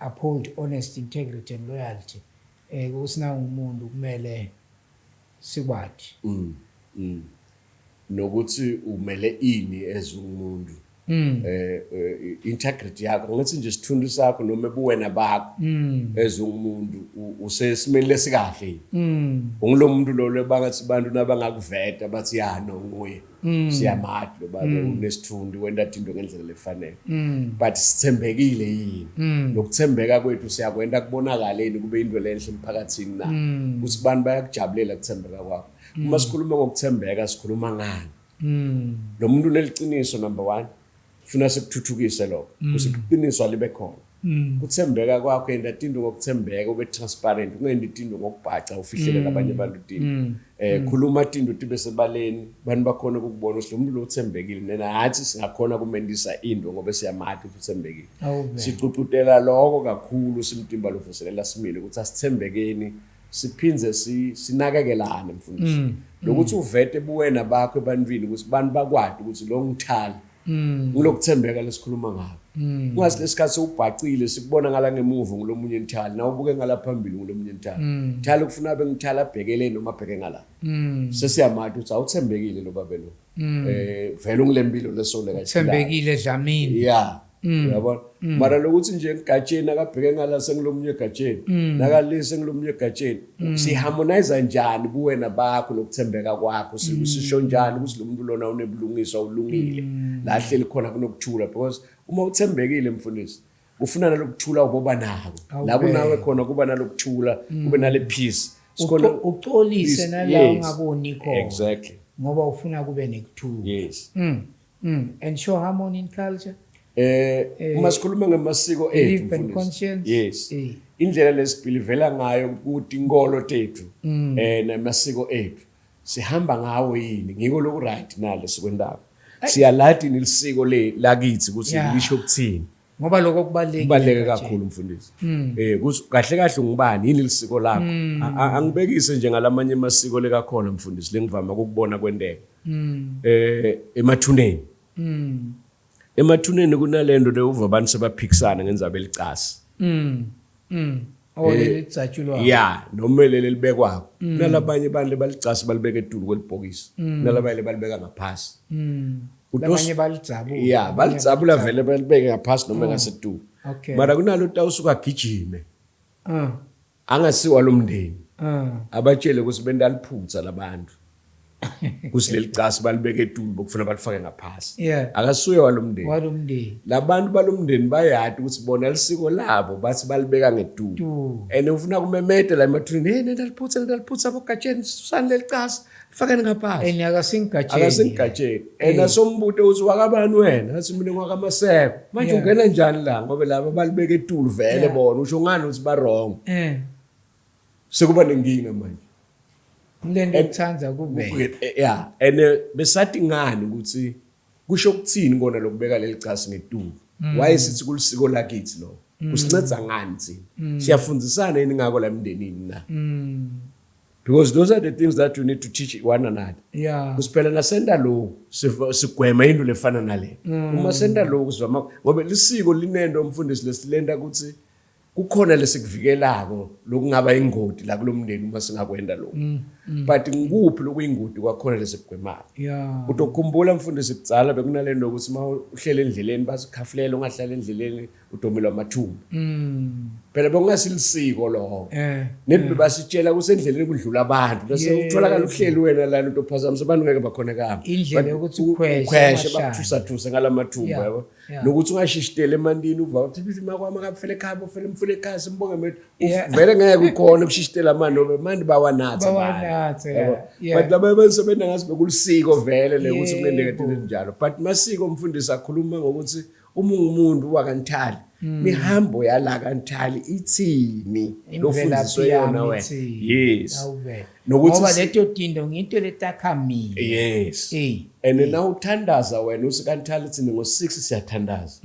Speaker 2: Uphold honesty, integrity and loyalty, kusina umuntu kumele sikwati.
Speaker 1: Nokuthi umele ini as umuntu, integrity yakho, ngithi nje isithunzi sakho noma ebuwena bakho as umuntu, usesimeni lesikahle yini? Ungulo muntu lo lebangathi bantu nabangakuveta bathi ya, no, nguye, siyamati lo babe unesithunzi, wenta tinto ngendlela lefanele. But sithembekile yini? Lokuthembeka kwethu siyakwenta kubonakaleni, kube into lenhle emphakathini na, ukuthi bantu bayakujabulela kuthembeka kwakho? Uma sikhuluma ngokuthembeka, sikhuluma ngani? Lo muntu uneliciniso, number one, funa sikuthuthukise lokho, ukuze iqiniso alibe khona. Kuthembeka kwakho, yenta tinto ngokuthembeka, ube transparent, ungendi tinto ngokubhaca, ufihlele labanye abantu tinto. Khuluma tinto tibe sebaleni, bantu bakhona ukukubona ukuthi lo muntu lo uthembekile, nathi singakhona kumendisa into ngoba siyamati ukuthi uthembekile.
Speaker 2: Awube.
Speaker 1: Sicucutela lokho kakhulu simtimba lovuselela simile ukuthi asithembekeni, siphindze sinakekelane mfundisi, lokuthi uvete buwena bakho ebantwini, ukuthi bantu bakwati ukuthi lo ngithali. Ngilokuthembeka lesikhuluma ngako. Ungathi lesikhathi sewubhacile, sikubona ngala ngemuva ngulomunye nithali, nawe ubuke ngala phambili ngulomunye nithali. Thali kufuna abe ngithali abhekele noma abheke ngala. Sesiyamati ukuthi awuthembekile lo babe lo. Vele ungilempilo lesole kahle.
Speaker 2: Thembekile Dlamini.
Speaker 1: Yeah. Uyabona? Mara lokuthi nje egatsheni akabheke ngala sengilomunye egatsheni, nakale sengilomunye egatsheni. Siharmonize njani buwena bakho nokuthembeka kwakho? Sisho njani ukuthi lo muntu lona unebulungiswa, ulungile? La hleli khona kunokuthula, because uma uthembekile mfundisi, ufuna nalokuthula uboba nako. La kunawe khona kuba nalokuthula, kube nale peace.
Speaker 2: Ucolise nala ungaboni khona.
Speaker 1: Exactly.
Speaker 2: Ngoba ufuna kube nekuthula.
Speaker 1: Yes.
Speaker 2: Ensure harmony in culture.
Speaker 1: Uma sikhuluma ngamasiko ethu
Speaker 2: Belief and
Speaker 1: mfundisi.
Speaker 2: Conscience.
Speaker 1: Yes. Indlela lesibhilivela ngayo ukuthi inkolo tethu namasiko ethu sihamba ngawo yini, ngiko loku right nale sikwendako. Siyalati nilisiko le lakithi ukuthi lisho ukuthini.
Speaker 2: Ngoba lokho kubalulekile.
Speaker 1: Kubaluleke
Speaker 2: Gatsheni.
Speaker 1: Kakhulu mfundisi. Kuthi kahle kahle ungubani, yini lisiko lakho? Angibekise nje ngalamanye amasiko lekakhona mfundisi lengivama ukubona kwenteka. Emathuneni. Emathuneni kunalento le uva abantu sebaphikisana ngendzaba elicasi.
Speaker 2: Oh, lelitsatshulwa.
Speaker 1: Ya, noma leli libekwako. Kunalabanye abantu balicasi balibeka etulu kwelibhokisi. Kunalabanye balibeka ngaphasi.
Speaker 2: Labanye balidzabula.
Speaker 1: Ya, balidzabula vele balibeke ngaphasi noma ngasetulu. Mara kunalo tawusuka agijime. Angasiwa lo mndeni. Abatshele ukuthi bendaliphutha labantu. Kusileli casi balibeke etulu bokufuna balifake ngaphasi. Akasuye walomndeni.
Speaker 2: Walomndeni.
Speaker 1: Labantu balomndeni bayati ukuthi bona lisiko labo bathi balibeka ngetulu.
Speaker 2: Tu.
Speaker 1: And ufuna kumemete la emathuneni, hey, nendaliphutha, nendaliphutha abogatsheni, susani leli casi, lifakeni ngaphasi.
Speaker 2: And akasingigatsheni.
Speaker 1: Akasingigatsheni. And asombuto ukuthi wakabani wena, athi mina ngwakaMaseko. Manje ungena njani la ngoba laba balibeka etulu vele bona, usho ngani ukuthi ba wrong. Sekuba nenkinga manje.
Speaker 2: Lento ekuthanda kube.
Speaker 1: Yeah, and besathi ngani ukuthi kusho ukuthini kona lokubeka leli casi ngetulu? Why sithi kulisiko lakithi lo? Kusinceda ngani thina? Siyafundisana yini ngako la emndenini na? Because those are the things that you need to teach one another. Kusiphela nasenta lokhu sigwema into lefana nale. Uma senta lokhu sizama ngoba lisiko linento mfundisi lesilenta ukuthi Kukhona lesikuvikelako lokungaba ingoti la kulomndeni uma singakwenda lokho, but ngikuphi lokuyingoti kwakhona lesikugwemayo? Utokhumbula, mfundisi, kudzala bekunalento yokuthi uma uhlele endleleni basikhafulela, ungahlala endleleni udomelwa amathumbu. Phela bekungasilisiko lokho. Nethi basitshela ukuthi endleleni kudlula abantu, bese utholakala uhleli wena lana, utophazamisa abantu, ngeke bakhona kuhamba.
Speaker 2: Indlela
Speaker 1: But
Speaker 2: yokuthi ukhweshe
Speaker 1: ukhweshe
Speaker 2: amahlanu.
Speaker 1: bakuthusathuse ngala mathumbu, yabo, nokuthi ungashishiteli emantini, uva uthi makwami akafele ekhaya, bofele mfule ekhaya, simbonge methu. Vele ngeke ukhone ukushishitela amanti ngoba amanti bawanatha abantu.
Speaker 2: Bawanatha,
Speaker 1: Yabo.
Speaker 2: Yeah.
Speaker 1: But laba abasebenza ngathi bekulisiko vele le ukuthi kunendeka
Speaker 2: Yebo.
Speaker 1: into enjalo, but masiko, umfundisi, akhuluma ngokuthi uma ungumuntu wakaNtali, mihambo yala kaNtali ithini, lofundiswe
Speaker 2: Imvelaphi
Speaker 1: yona
Speaker 2: yami
Speaker 1: wena.
Speaker 2: ithini?
Speaker 1: Yes.
Speaker 2: Awuvele.
Speaker 1: Nokuthi
Speaker 2: Ngoba leto tinto ngito letakhamile.
Speaker 1: Yes. And na uthandaza wena usikaNtali, thina ngo-6 siyathandaza,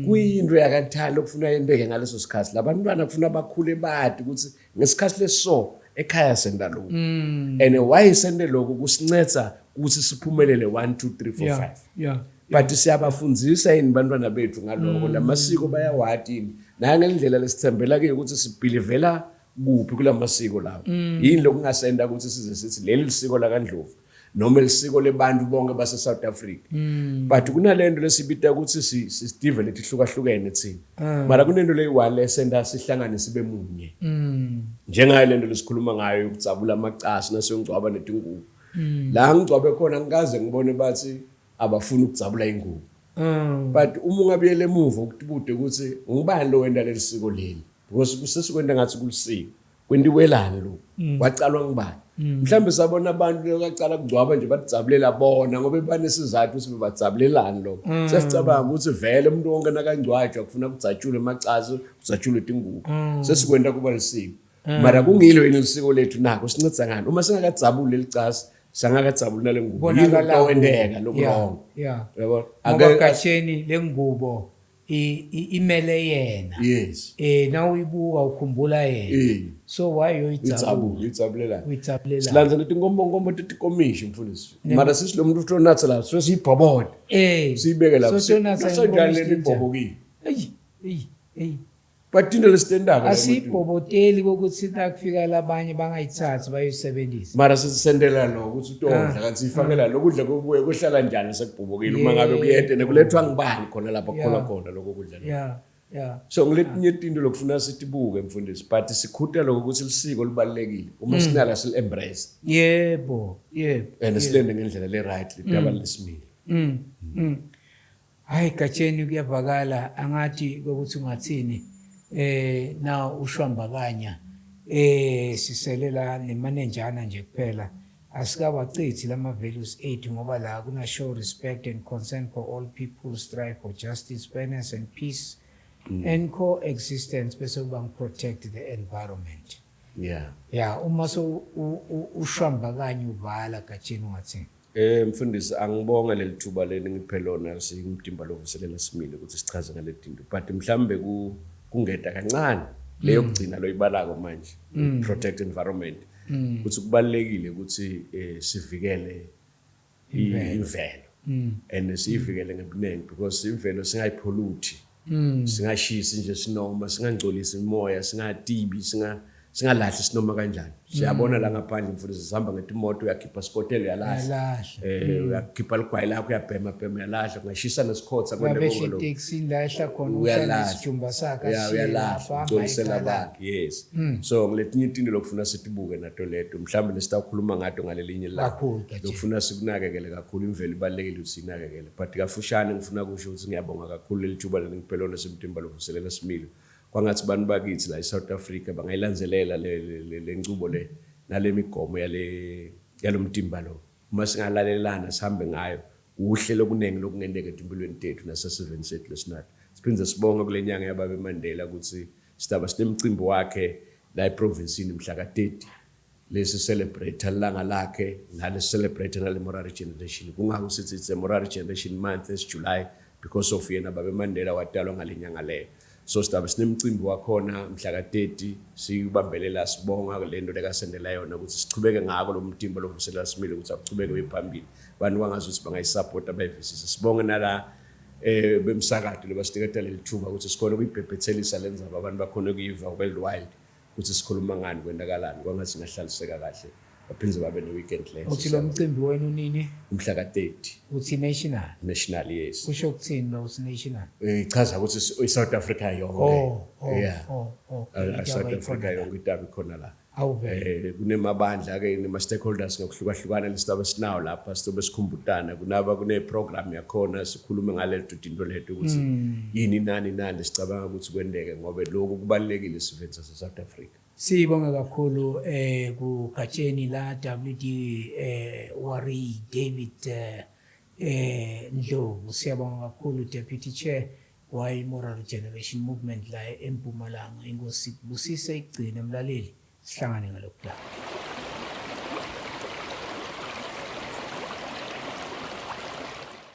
Speaker 1: kuyinto yakaNtali okufuna yenteke ngaleso sikhathi. Labantwana kufuna bakhule bati ukuthi ngesikhathi leso ekhaya senta lokhu, and why sente lokhu, kusincetha ukuthi siphumelele 1 2 3 4 5. But siyabafundzisa yini bantwana bethu ngaloko? Lamasiko bayawati yini? Nangendlela lesithembela kuyo ukuthi sibhilivela kuphi kulamasiko lawo, yini lokungasenda ukuthi size sithi leli lisiko lakaNdlovu noma lisiko lebantu bonke base South Africa? But kunalento lesibita ukuthi sitive letihlukahlukene thina, mara kunento leyi-one lesenta sihlangane sibe munye, njengayo lento lesikhuluma ngayo yokudzabula amacasi nasiyongcwaba netingubo. La ngigcwabe khona ngikaze ngibone bathi abafuni ukudzabula ingubo, but uma ungabuyela emuva ukubude ukuthi ngubani lo wenta leli siko leli, because kusesikwenta ngathi kulisiko, kwentiwelani lokhu, kwacalwa ngubani? Mhlawumbe sabona abantu lokacala kugcwaba nje badzabulela bona ngoba banesizathu ukuthi bebadzabulelani lokho. Sesicabanga ukuthi vele umuntu wonke nakangcwatshwa kufuna kudzatshulwe emacasi, kudzatshulwe tingubo, sesikwenta kuba lisiko. Mara kungilo yini lisiko lethu? Nako sinceda ngani uma singakadzabuli leli casi, sangakadzabuli nale ngubo? Yini
Speaker 2: Bonakala
Speaker 1: okutawenteka loku-wrong? Yabo.
Speaker 2: Ngoba Gatsheni, lengubo imele yena. Na uyibuka ukhumbula yena. So why uyoyidzabula?
Speaker 1: Idzabula, idzabulelani?
Speaker 2: Uyidzabulela.
Speaker 1: Silandza letinkombonkombo tetikomishi, mfundisi, mara sisi lo muntu uthi onatha la sifike siyibhobode, siyibeke lapho.
Speaker 2: So tonatha
Speaker 1: Nasenjani
Speaker 2: inkomishi
Speaker 1: lento
Speaker 2: enjani?
Speaker 1: ibhobokile?
Speaker 2: Eyi, eyi, eyi.
Speaker 1: But into lesitendako la
Speaker 2: Asiyibhoboteli kokuthi nakufika labanye bangayithathi bayisebenzise.
Speaker 1: Mara sisendela lo ukuthi utodla, kanti siyifakela lo kudla kokubuye kuhlala njani sekubhobokile? Uma ngabe kuyede nekulethwa ngubani khona lapha kukholwa khona lokho kudla lokho?
Speaker 2: Yeah.
Speaker 1: So ngiletinye tinto lokufuna sitibuke, mfundisi, but sikhuta lokho ukuthi lisiko libalulekile uma sinala sili-embrace
Speaker 2: Yebo, yebo.
Speaker 1: and silende ngendlela le-right litaba lesimile.
Speaker 2: Hayi Gatsheni, kuyavakala, angathi ukuthi ungathini na ushwambakanya, sisele la nemanenjana nje kuphela, asikawachithi lama values ethu, ngoba la kuna show respect and concern for all people, strive for justice, fairness and peace and coexistence, bese kuba protect the environment. Yeah, uma so ushwambakanya uvala, Gatsheni, ungathini?
Speaker 1: Mfundisi, angibonge leli thuba leli ngiphe lona singumtimba lovuselela simile ukuthi sichaze ngale tinto, but mhlambe kungeda kancane leyo kugcina loyibalako manje, protect environment, ukuthi kubalekile ukuthi sivikele imvelo and siyivikele ngebuningi, because imvelo singayipollute, singashisi nje sinoma, singangcolisi imoya, singatibi, singalahli sinoma kanjani. Siyabona la ngaphandle, mfundisi, sihamba ngetimoto, uyakhipha sikotela, uyalahla.
Speaker 2: Uyalahla.
Speaker 1: Uyakhipha ligwayi lakho, uyabhema bhema, uyalahla, ungashisa nesikhotha kwente
Speaker 2: Ngabe
Speaker 1: konke lokho.
Speaker 2: etekisini la ehla khona, uhlala
Speaker 1: Uyalahla.
Speaker 2: nesijumba sakhe,
Speaker 1: Ya,
Speaker 2: ashiye
Speaker 1: uyalahla,
Speaker 2: lapha, ahamba
Speaker 1: ugcolisela
Speaker 2: ekhaya lakhe.
Speaker 1: abantu. Yes, so ngiletinye itinto lokufuna sitibuke nato leto, mhlawumbe lesitawukhuluma ngato ngalelinye ilanga.
Speaker 2: Kakhulu, Gatsheni.
Speaker 1: Lokufuna sikunakekele kakhulu, imvelo ibalulekile ukuthi siyinakekele. But kafushane ngifuna kusho ukuthi ngiyabonga kakhulu leli thuba leli lona semtimba lovuselela similo. Kwangathi bantu bakithi la e-South Africa bangayilandzelela le ncubo le nale migomo yale yalo mtimba lo. Uma singalalelana sihambe ngayo kuhle, lokuningi lokungenteka etimpilweni tethu nasesiveni sethu lesinato. Siphinde sibonge kule nyanga yababe Mandela ukuthi sidaba sinemcimbi wakhe la eprovinsini mhla ka-30, lesi celebrate ilanga lakhe nale celebrate nale moral regeneration. Kungako sithi it's a moral regeneration month es July, because of yena babe Mandela watalwa ngale nyanga leyo. So sidabe sinemcimbi wakhona mhla ka-30, siyibambelela, sibonga le nto lekasendela yona ukuthi sichubeke ngako lo mtimba lovuselela simile, ukuthi akuchubeke uye phambili. Bantu bangazi ukuthi bangayisapota, bayivisise. Sibonge nala Bemsakato lebasiniketa lelithuba ukuthi sikhone ukuyibhebhethelisa le ndzaba, abantu bakhone ukuyiva worldwide ukuthi sikhuluma ngani, kwenzakalani. Kwangathi singahlaliseka kahle, baphinde babe ne-weekend le.
Speaker 2: Uthi lo mcimbi wenu nini?
Speaker 1: Umhla ka-30.
Speaker 2: Uthi national?
Speaker 1: National, yes.
Speaker 2: Kusho ukuthini lo uthi national?
Speaker 1: Ichaza ukuthi i-South Africa yonke.
Speaker 2: Oh,
Speaker 1: Yeah.
Speaker 2: oh.
Speaker 1: South
Speaker 2: Itaba
Speaker 1: Africa
Speaker 2: ikhona la.
Speaker 1: Yonke itaba ikhona la.
Speaker 2: Awuvele.
Speaker 1: Kunemabandla ke, nema stakeholders ngokuhlukahlukana lesitabe sinawo lapha, sizobe sikhumbutana, kunaba kune program yakhona, sikhulume ngaleto tinto leto ukuthi yini nani nani sicabanga ukuthi kwendeke, ngoba lokhu kubalulekile siveni sase South Africa.
Speaker 2: Sibonge kakhulu kugatsheni la WD Wari David Ndlovu. Siyabonga kakhulu, Deputy Chair wa Moral Regeneration Movement la eMpumalanga. Inkosi kubusise, igcine, mlaleli. Sihlangane ngalokudaba.